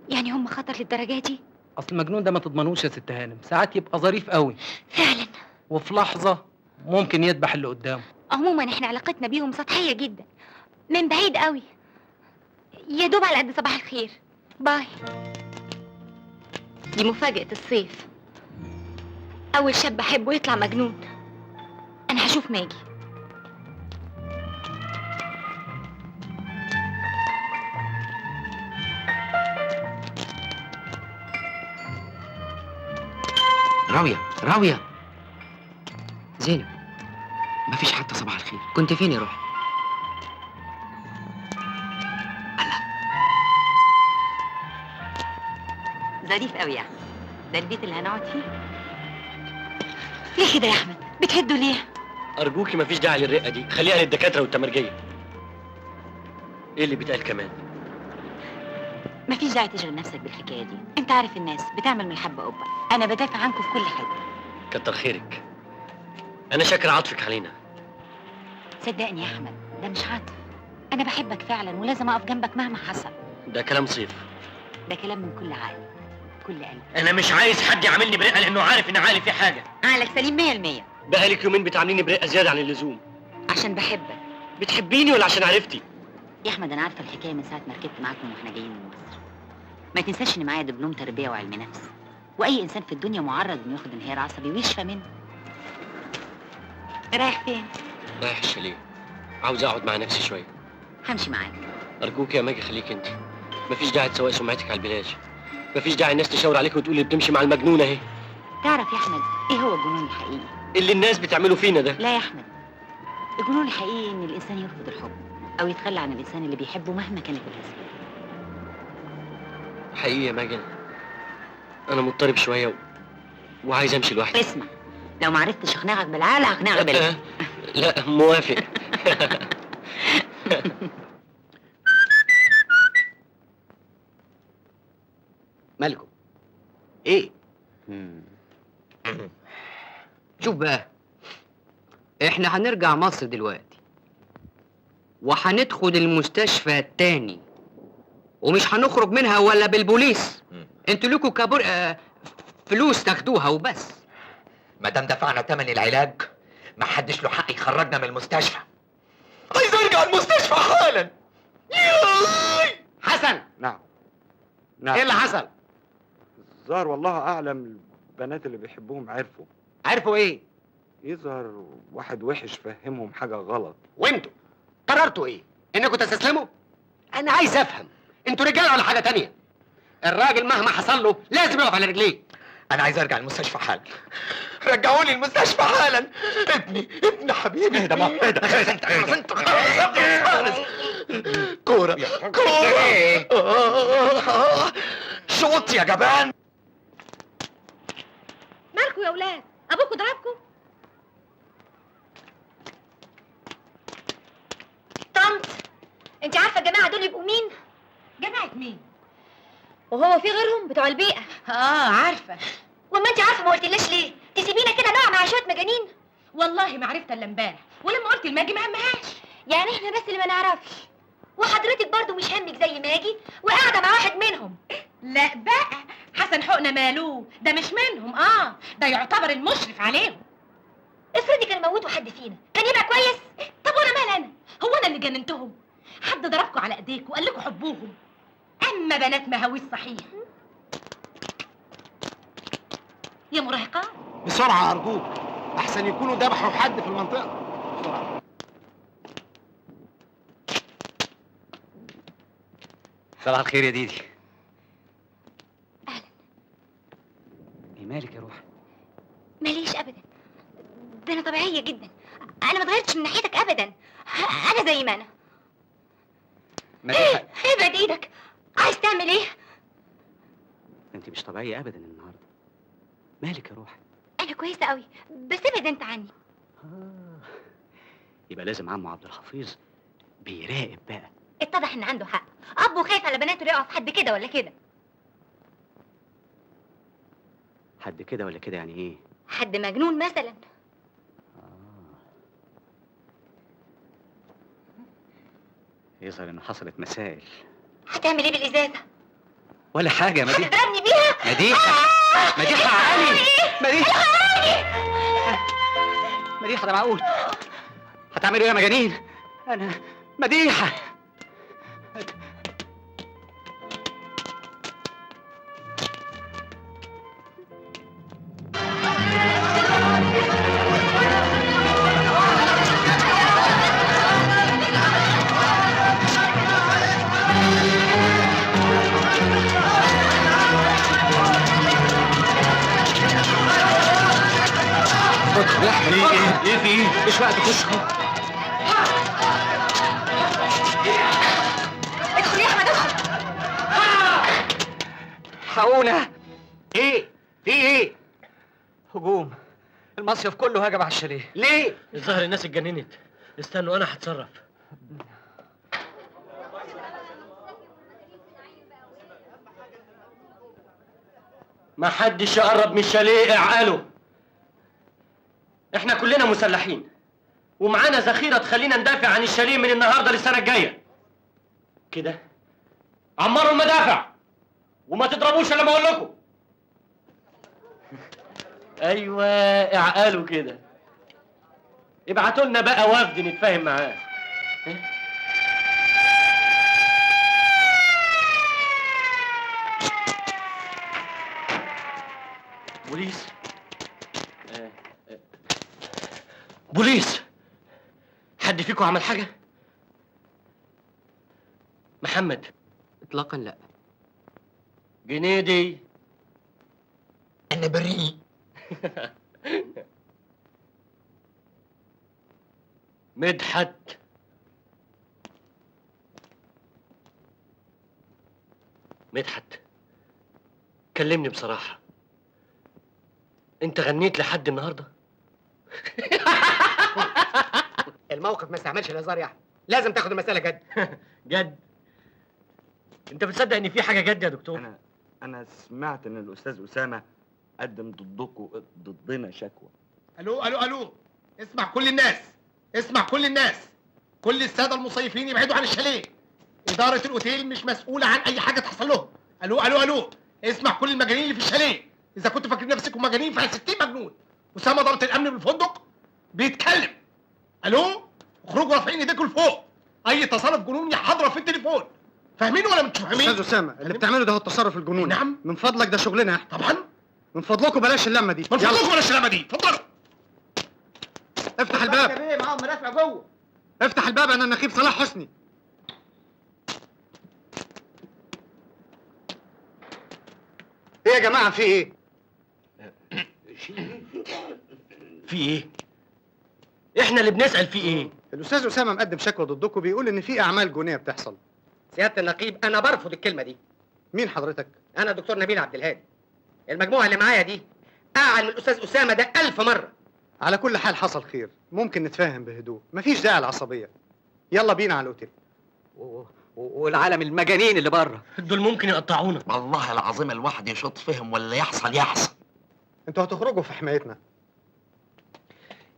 يعني هم خطر للدرجة دي؟ اصل المجنون ده ما تضمنوش يا ست هانم، ساعات يبقى ظريف قوي فعلا، وفي لحظة ممكن يذبح اللي قدامه. عموما احنا علاقتنا بيهم سطحية جدا، من بعيد قوي، يا دوب على قد صباح الخير. باي. دي مفاجأة الصيف، أول شاب أحبه يطلع مجنون. أنا هشوف ماجي. راوية، راوية. زينب، مفيش حتى صباح الخير. كنت فين يا روحي؟ ظريف قوي يا احمد، ده البيت اللي هنقعد فيه. ليه كده يا احمد؟ بتهدوا ليه؟ ارجوكي مفيش داعي للرقه دي، خليها للدكاتره والتمرجيه. ايه اللي بيتقال كمان؟ مفيش داعي تشغل نفسك بالحكاية دي، انت عارف الناس بتعمل من الحبة قبه، انا بدافع عنكم في كل حتة. كتر خيرك، انا شاكر عطفك علينا. صدقني يا احمد ده مش عطف، انا بحبك فعلا ولازم اقف جنبك مهما حصل. ده كلام صيف. ده كلام من كل عقلي، كل قلبي. انا مش عايز حد يعاملني برقه لانه عارف ان عقلي فيه حاجة. عقلك سليم 100%. بقالك يومين بتعامليني برقه زيادة عن اللزوم. عشان بحبك. بتحبيني ولا عشان عرفتي؟ يا احمد انا عارفه الحكاية من ساعة ما ركبت معاكم واحنا جايين من مصر. ما تنساش ان معايا دبلوم تربيه وعلم نفس، واي انسان في الدنيا معرض انه ياخد انهيار عصبي ويشفى منه. رايح فين؟ رايح الشاليه، عاوز اقعد مع نفسي شوية. همشي معاك. ارجوك يا ماجي خليك انت، مفيش داعي تسوقي سمعتك على البلاج، مفيش داعي الناس تشاور عليك وتقول اللي بتمشي مع المجنونة اهي. تعرف يا احمد ايه هو الجنون الحقيقي؟ اللي الناس بتعمله فينا ده. لا يا احمد، الجنون الحقيقي ان الانسان يرفض الحب او يتخلى عن الانسان اللي بيحبه مهما كانت الاسباب. حقيقي يا ماجد انا مضطرب شوية وعايز امشي لوحدي. اسمع، لو ما عرفتش اقنعك بالعقل هقنعك بالعقل. لا موافق. مالكم؟ ايه؟ شوف بقى، احنا هنرجع مصر دلوقتي وهندخل المستشفى تاني ومش هنخرج منها ولا بالبوليس. انتوا لكوا كابور فلوس تاخدوها وبس. ما دام دفعنا ثمن العلاج ما حدش له حق يخرجنا من المستشفى. عايز ارجع المستشفى حالا. ياي حسن. نعم نعم. ايه اللي حصل؟ الظاهر والله اعلم البنات اللي بيحبوهم عرفوا. عرفوا ايه؟ يظهر واحد وحش فهمهم حاجة غلط. وانتوا قررتوا ايه؟ انكم تستسلموا؟ انا عايز افهم، انتوا رجاله ولا حاجة تانية؟ الراجل مهما حصل له لازم يقف على رجليه. انا عايز ارجع المستشفى حالا. رجعوني المستشفى حالا. ابني ابن حبيبي. اهدى بقى، اهدى اهدى انت خالص. كورة كورة. شوط يا جبان. مالكوا يا ولاد؟ ابوكوا ضربكوا؟ طنط، انت عارفه الجماعة دول يبقوا مين؟ جماعة مين؟ وهو في غيرهم بتوع البيئة. عارفه. وما انت عارفه ما قلتلناش ليه؟ تسيبينا كده نقع مع شوية مجانين؟ والله ما عرفت الا امبارح، ولما قلت لماجي ما همهاش. يعني احنا بس اللي ما نعرفش، وحضرتك برضو مش همك زي ماجي وقاعدة مع واحد منهم. لا بقى، حسن حقنه مالوه، ده مش منهم. ده يعتبر المشرف عليهم. افرضي كان موتوا حد فينا كان يبقى كويس. طب وانا مال انا؟ هو انا اللي جننتهم؟ حد ضربكوا على ايديكوا وقال لكم حبوهم؟ اما بنات مهاويس صحيح يا مراهقات. بسرعة ارجوك، احسن يكونوا ذبحوا حد في المنطقة. بسرعة. صباح الخير يا ديدي. اهلا. ايه مالك يا روح؟ ماليش ابدا، ده انا طبيعية جدا، انا ما اتغيرتش من ناحيتك ابدا، انا زي ما انا. مديحه ابعد ايدك، عايز تعمل ايه؟ انت مش طبيعية ابدا النهارده. مالك يا روح؟ انا كويسة قوي، بس ابعد انت عني. يبقى لازم عمو عبد الحفيظ بيراقب بقى. اتضح ان عنده حق، ابو خايف على بناته يقعوا في حد كده ولا كده. حد كده ولا كده يعني ايه؟ حد مجنون مثلا. يظهر ان حصلت مسائل. هتعمل ايه بالازازه؟ ولا حاجة يا مديحه. هتضربني بيها؟ مديحه مديحه علي مديحه مديحه، ده معقول؟ هتعملوا ايه يا مجانين؟ انا مديحه. ايه في ايه؟ مش وقت، خش. ادخل يا احمد ادخل. حقونا. ايه؟ في ايه؟ هجوم، المصيف كله هجم على الشاليه. ليه؟ الظاهر الناس اتجننت. استنوا انا هتصرف. ما حدش يقرب من الشاليه، اعقلوا. احنا كلنا مسلحين ومعانا ذخيرة تخلينا ندافع عن الشاليه من النهارده للسنة الجاية. كده عمروا المدافع وما تضربوش الا ما اقول لكم. ايوه اعقلوا كده. ابعتوا لنا بقى وفد نتفاهم معاه. بوليس بوليس، حد فيكم عمل حاجة؟ محمد؟ اطلاقا لا. جنيدي؟ انا بريء. مدحت، مدحت كلمني بصراحة، انت غنيت لحد النهارده؟ الموقف ما استعملش الهزار يا احمد، لازم تاخد المسألة جد. جد؟ انت بتصدق ان في حاجة جد يا دكتور؟ انا سمعت ان الاستاذ اسامة قدم ضدنا شكوى. الو الو الو، اسمع كل الناس، اسمع كل الناس، كل السادة المصيفين يبعدوا عن الشاليه. إدارة الأوتيل مش مسؤولة عن أي حاجة تحصل لهم. ألو ألو ألو، اسمع كل المجانين اللي في الشاليه، إذا كنتوا فاكرين نفسكم مجانين فاحنا 60 مجنون. أسامة ضابط الأمن بالفندق بيتكلم. ألو، اخرجوا رافعين إيديكم لفوق، أي تصرف جنوني حاضرة في التليفون. فاهمين ولا مش فاهمين؟ أستاذ أسامة، اللي بتعمله ده هو التصرف الجنوني. نعم. من فضلك ده شغلنا احنا. طبعا. من فضلكم بلاش اللمة دي. من فضلكم بلاش اللمة دي، اتفضلوا. افتح الباب. ايه معاهم مرافع جوه. افتح الباب، أنا النقيب صلاح حسني. ايه يا جماعة في ايه؟ في ايه؟ احنا اللي بنسأل في ايه؟ الأستاذ أسامة مقدم شكوى ضدكم، بيقول إن في أعمال جنونية بتحصل. سيادة النقيب، أنا برفض الكلمة دي. مين حضرتك؟ أنا دكتور نبيل عبد الهادي. المجموعة اللي معايا دي أعلى من الأستاذ أسامة ده 1000 مرة. على كل حال حصل خير، ممكن نتفاهم بهدوء، مفيش داعي للعصبية. يلا بينا على الأوتيل. والعالم المجانين اللي بره دول ممكن يقطعونا. والله العظيم الواحد يشوط فيهم ولا يحصل يحصل. انتوا هتخرجوا في حمايتنا.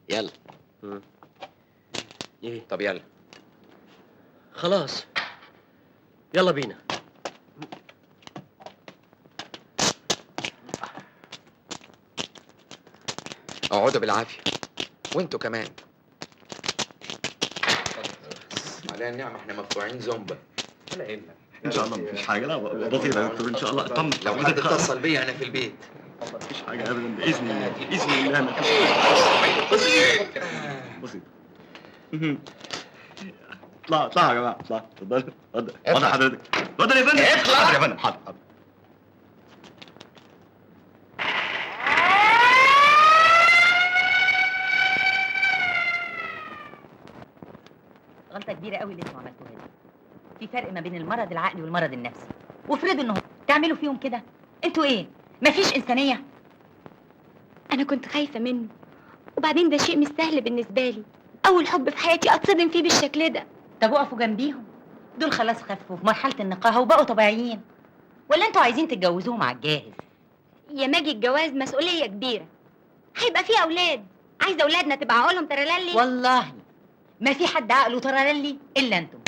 يلا. ايه؟ طب يلا. خلاص يلا بينا. اقعدوا بالعافية وانتوا كمان. علينا النعمة احنا مدفوعين زومبا. ولا يهمك ان شاء الله مفيش حاجة. لا بسيطة يا دكتور ان شاء الله. اطمن، لو حد اتصل بيا انا في البيت. مفيش حاجة ابدا باذن الله، باذن الله مفيش حاجة. بسيط بسيط. اطلع اطلع يا جماعة، اطلع. اتفضل اتفضل اتفضل حضرتك، اتفضل يا فندم. اطلع يا فندم. حاضر حاضر. غلطة كبيرة قوي اللي انتوا عملتوها دي. في فرق ما بين المرض العقلي والمرض النفسي، وافرضوا انهم تعملوا فيهم كده، انتوا ايه؟ مفيش إنسانية؟ أنا كنت خايفة منه، وبعدين ده شيء مش سهل بالنسبة لي، أول حب في حياتي أتصدم فيه بالشكل ده. طب وقفوا جنبيهم، دول خلاص خفوا في مرحلة النقاهة وبقوا طبيعيين، ولا انتوا عايزين تتجوزوهم على الجاهز؟ يا ماجي الجواز مسؤولية كبيرة، هيبقى فيه أولاد، عايزة أولادنا تبقى عقولهم ترللي. والله ما في حد عقله ترللي إلا انتم.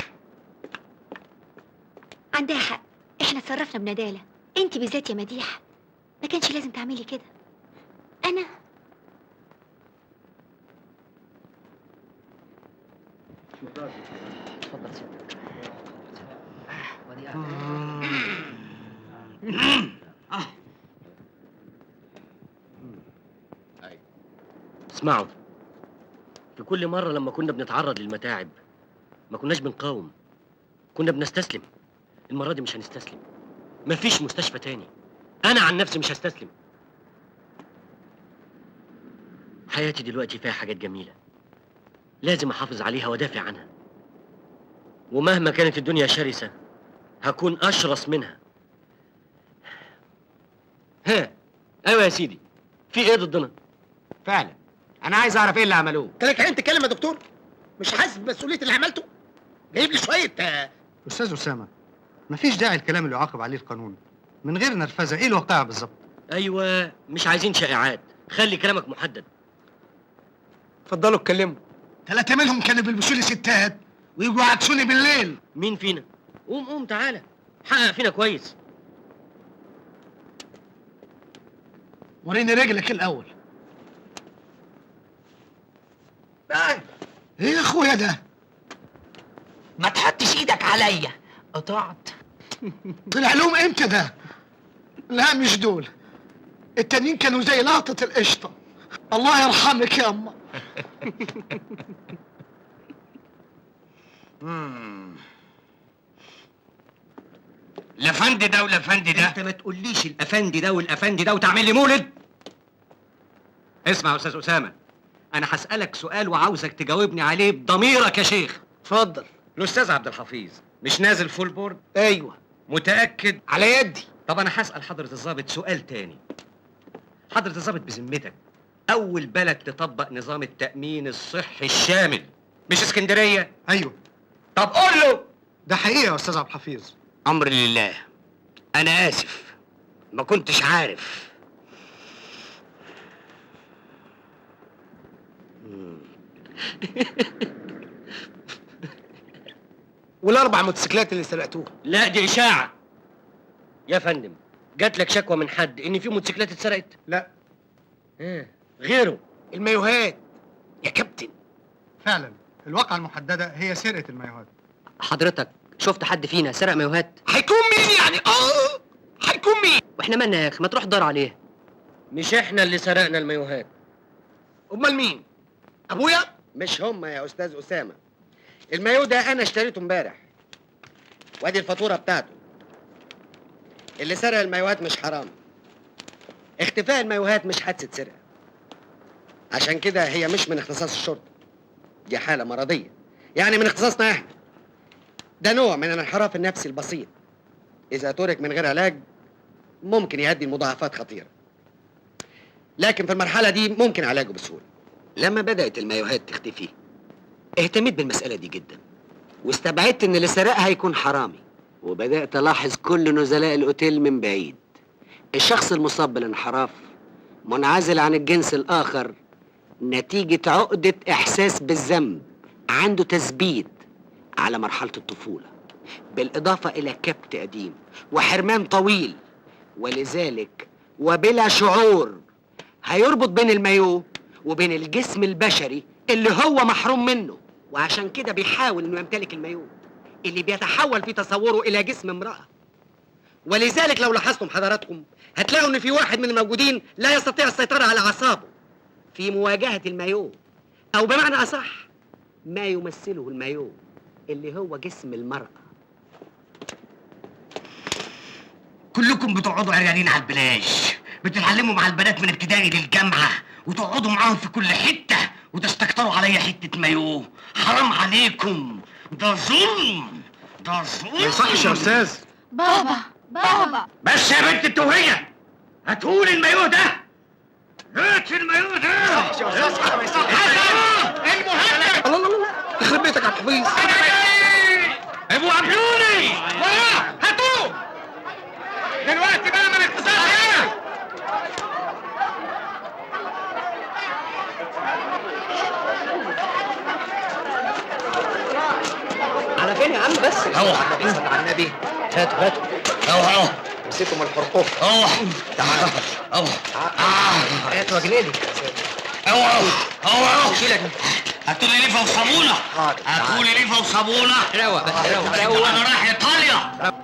عندها حق، احنا اتصرفنا بندالة، انت بالذات يا مديحة ما كانش لازم تعملي كده. أنا اتفضل سيادتك. اسمعوا، في كل مرة لما كنا بنتعرض للمتاعب ما كناش بنقاوم، كنا بنستسلم. المرة دي مش هنستسلم، مفيش مستشفى تاني. أنا عن نفسي مش هستسلم. حياتي دلوقتي فيها حاجات جميلة لازم أحافظ عليها وأدافع عنها، ومهما كانت الدنيا شرسة هكون أشرس منها. ها أيوة يا سيدي، في إيه ضدنا؟ فعلا أنا عايز أعرف إيه اللي عملوه. كلك عين تتكلم يا دكتور؟ مش حاسس بمسؤولية اللي عملته؟ جايب لي شوية. أستاذ أسامة، مفيش داعي الكلام اللي يعاقب عليه القانون من غير نرفزة. إيه الواقعة بالظبط؟ أيوة، مش عايزين شائعات، خلي كلامك محدد. اتفضلوا اتكلموا. 3 منهم كانوا بيلبسوا لي ستات ويجوا يعكسوني بالليل. مين فينا؟ قوم قوم تعالى، حقق فينا كويس. وريني رجلك الأول. ايه يا اخويا ده؟ ما تحطش ايدك عليا. قطعت. طلع لهم امتى ده؟ لا مش دول، التانيين كانوا زي لقطة القشطة. الله يرحمك يا اما. الافندي ده والافندي ده. انت ما تقوليش الافندي ده والافندي ده وتعمل لي مولد. اسمع يا استاذ اسامة، انا هسالك سؤال وعاوزك تجاوبني عليه بضميرك يا شيخ. اتفضل. الاستاذ عبد الحفيظ مش نازل full board؟ ايوه. متاكد؟ على يدي. طب انا هسال حضره الضابط سؤال تاني. حضره الضابط بذمتك، اول بلد تطبق نظام التامين الصحي الشامل مش اسكندرية؟ ايوه. طب قول له. ده حقيقة يا استاذ عبد الحفيظ. امر لله، انا اسف ما كنتش عارف. والاربع موتوسيكلات اللي سرقتوها؟ لا دي اشاعة يا فندم. جات لك شكوى من حد ان في موتوسيكلات اتسرقت؟ لا. ايه غيره؟ المايوهات يا كابتن. فعلا الواقعة المحددة هي سرقه المايوهات. حضرتك شفت حد فينا سرق مايوهات؟ هيكون مين يعني؟ هيكون مين؟ واحنا مالنا يا اخي، ما تروح دار عليه. مش احنا اللي سرقنا المايوهات. امال مين؟ ابويا؟ مش هم يا استاذ اسامة. المايو ده انا اشتريته امبارح، وادي الفاتورة بتاعته. اللي سرق المايوهات مش حرام. اختفاء المايوهات مش حادثه سرقه، عشان كده هي مش من اختصاص الشرطة، دي حاله مرضية يعني من اختصاصنا احنا. ده نوع من الانحراف النفسي البسيط، اذا ترك من غير علاج ممكن يؤدي لمضاعفات خطيرة، لكن في المرحلة دي ممكن علاجه بسهولة. لما بدأت المايوهات تختفي اهتميت بالمسألة دي جدا، واستبعدت ان اللي سرقها يكون حرامي، وبدأت ألاحظ كل نزلاء الأوتيل من بعيد. الشخص المصاب بالانحراف منعزل عن الجنس الآخر نتيجة عقدة إحساس بالذنب، عنده تثبيت على مرحلة الطفولة، بالإضافة إلى كبت قديم وحرمان طويل، ولذلك وبلا شعور هيربط بين المايو وبين الجسم البشري اللي هو محروم منه، وعشان كده بيحاول انه يمتلك المايو اللي بيتحول في تصوره الى جسم امرأة. ولذلك لو لاحظتم حضراتكم هتلاقوا ان في واحد من الموجودين لا يستطيع السيطرة على اعصابه في مواجهة المايو، او بمعنى اصح ما يمثله المايو اللي هو جسم المرأة. كلكم بتقعدوا عريانين على البلاج، بتتعلموا مع البنات من ابتدائي للجامعة، وتقعدوا معاهم في كل حتة، وتستكتروا عليا حتة مايو. حرام عليكم، ده ظلم، ده ظلم. ما يصحش يا استاذ. بابا بابا بس يا بنت التوهية، هاتولي المايو ده، هات المايو ده. ما يصحش يا استاذ كده، ما يصحش. المهند. الله الله الله، يخرب بيتك يا عبد الحفيظ. ابو عبلوني وراه، هاتوه دلوقتي بقى من اختصاصي انا. على فين يا عم بس؟ روح على النبي. هاتوا هاتوا. روح روح. امسكوا من الحرقوف. روح تعال. روح. هاتوا يا جنيدي. روح روح. شيلك. هاتوا لي ليفه وصابونه. هاتوا لي ليفه وصابونه. روق بس، روق روق. انا رايح ايطاليا.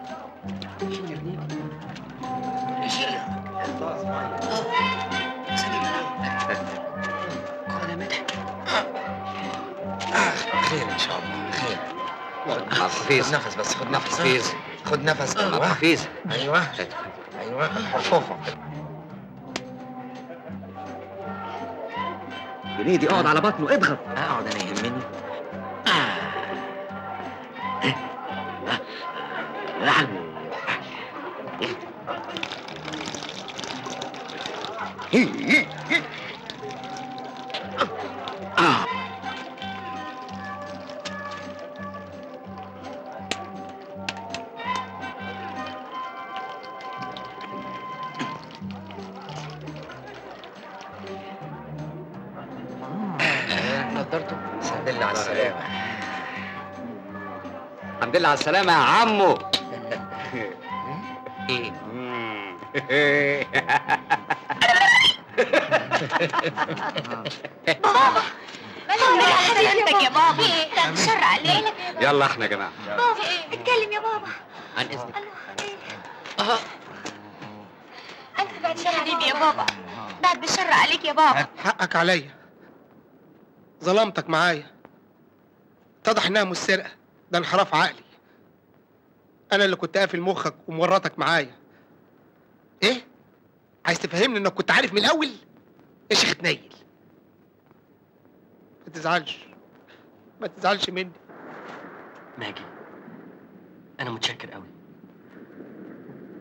خير ان شاء الله، خير. عبد الحفيظ خد نفس بس، خد نفس. حفيظ. خد نفس. عبد الحفيظ. ايوه ايوه، حرفوفه. جنيدي اقعد على بطنه، اضغط. اقعد انا يهمني. نضرته. الحمد لله على السلامة. الحمد لله على السلامة يا عمو. ايه؟ بابا سلامتك يا بابا، ده شر عليك. يلا احنا يا جماعة. بابا اتكلم يا بابا. عن اذنك. ألف بعد شر حبيبي يا بابا، بعد بالشر عليك يا بابا. حقك عليا، ظلمتك معايا. اتضح انها مش سرقه، ده انحراف عقلي. انا اللي كنت قافل مخك ومورطك معايا. ايه؟ عايز تفهمني انك كنت عارف من الاول؟ يا شيخ تنيل. ما تزعلش، ما تزعلش مني. ماجي، انا متشكر قوي.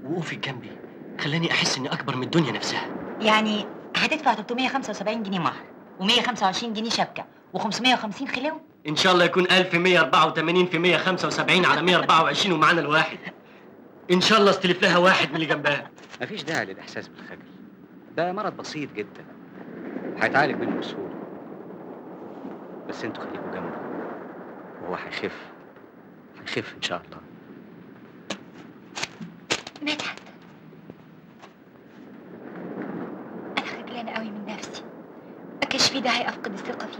وقوفك جنبي خلاني احس اني اكبر من الدنيا نفسها. يعني هتدفع 375 جنيه مهر و125 جنيه شبكة و550 خلو. ان شاء الله يكون 1184 في 175 على 124 ومعانا الواحد. ان شاء الله استلف لها واحد من اللي جنبها. مفيش داعي للاحساس بالخجل، ده مرض بسيط جدا هيتعالج منه بسهولة. بس انتوا خليكوا جنبه وهو هيخف، هيخف ان شاء الله. مدحت، انا خجلانه قوي من نفسي، ما كانش في داعي افقد الثقة فيك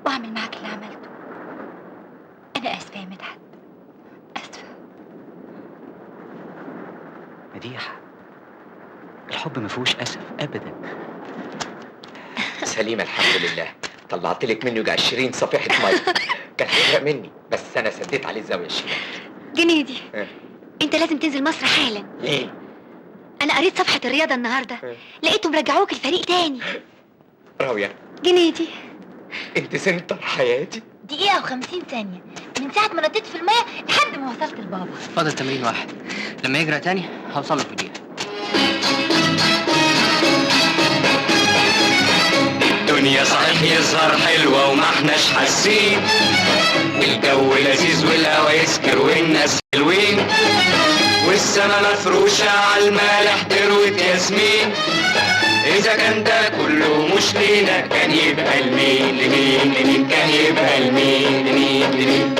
واعمل معاك اللي عملته. انا اسفه يا مدحت، اسفه. مديحه، الحب ما فيهوش اسف ابدا. سليمة الحمد لله، طلعت لك منه يجي 20 صفيحه مية. كان هيغرق مني بس انا سديت عليه الزاوية الشمال. جنيدي، انت لازم تنزل مصر حالا. ليه؟ انا قريت صفحة الرياضة النهارده، لقيتهم رجعوك الفريق تاني. راويه. جنيدي، انت center حياتي. دقيقة و50 ثانية من ساعة ما نطيت في المية لحد ما وصلت لبابا. فاضل تمرين واحد، لما يجرى تاني هوصل له في دقيقة. الدنيا صحيح يظهر حلوة وما احناش حاسين، الجو لذيذ والهوا يسكر والناس حلوين، والسما مفروشة عالمالح دروة ياسمين. إذا كان ده كله مش لينا كان يبقى لمين؟ لمين؟ لمين؟ كان يبقى لمين؟ لمين؟ لمين؟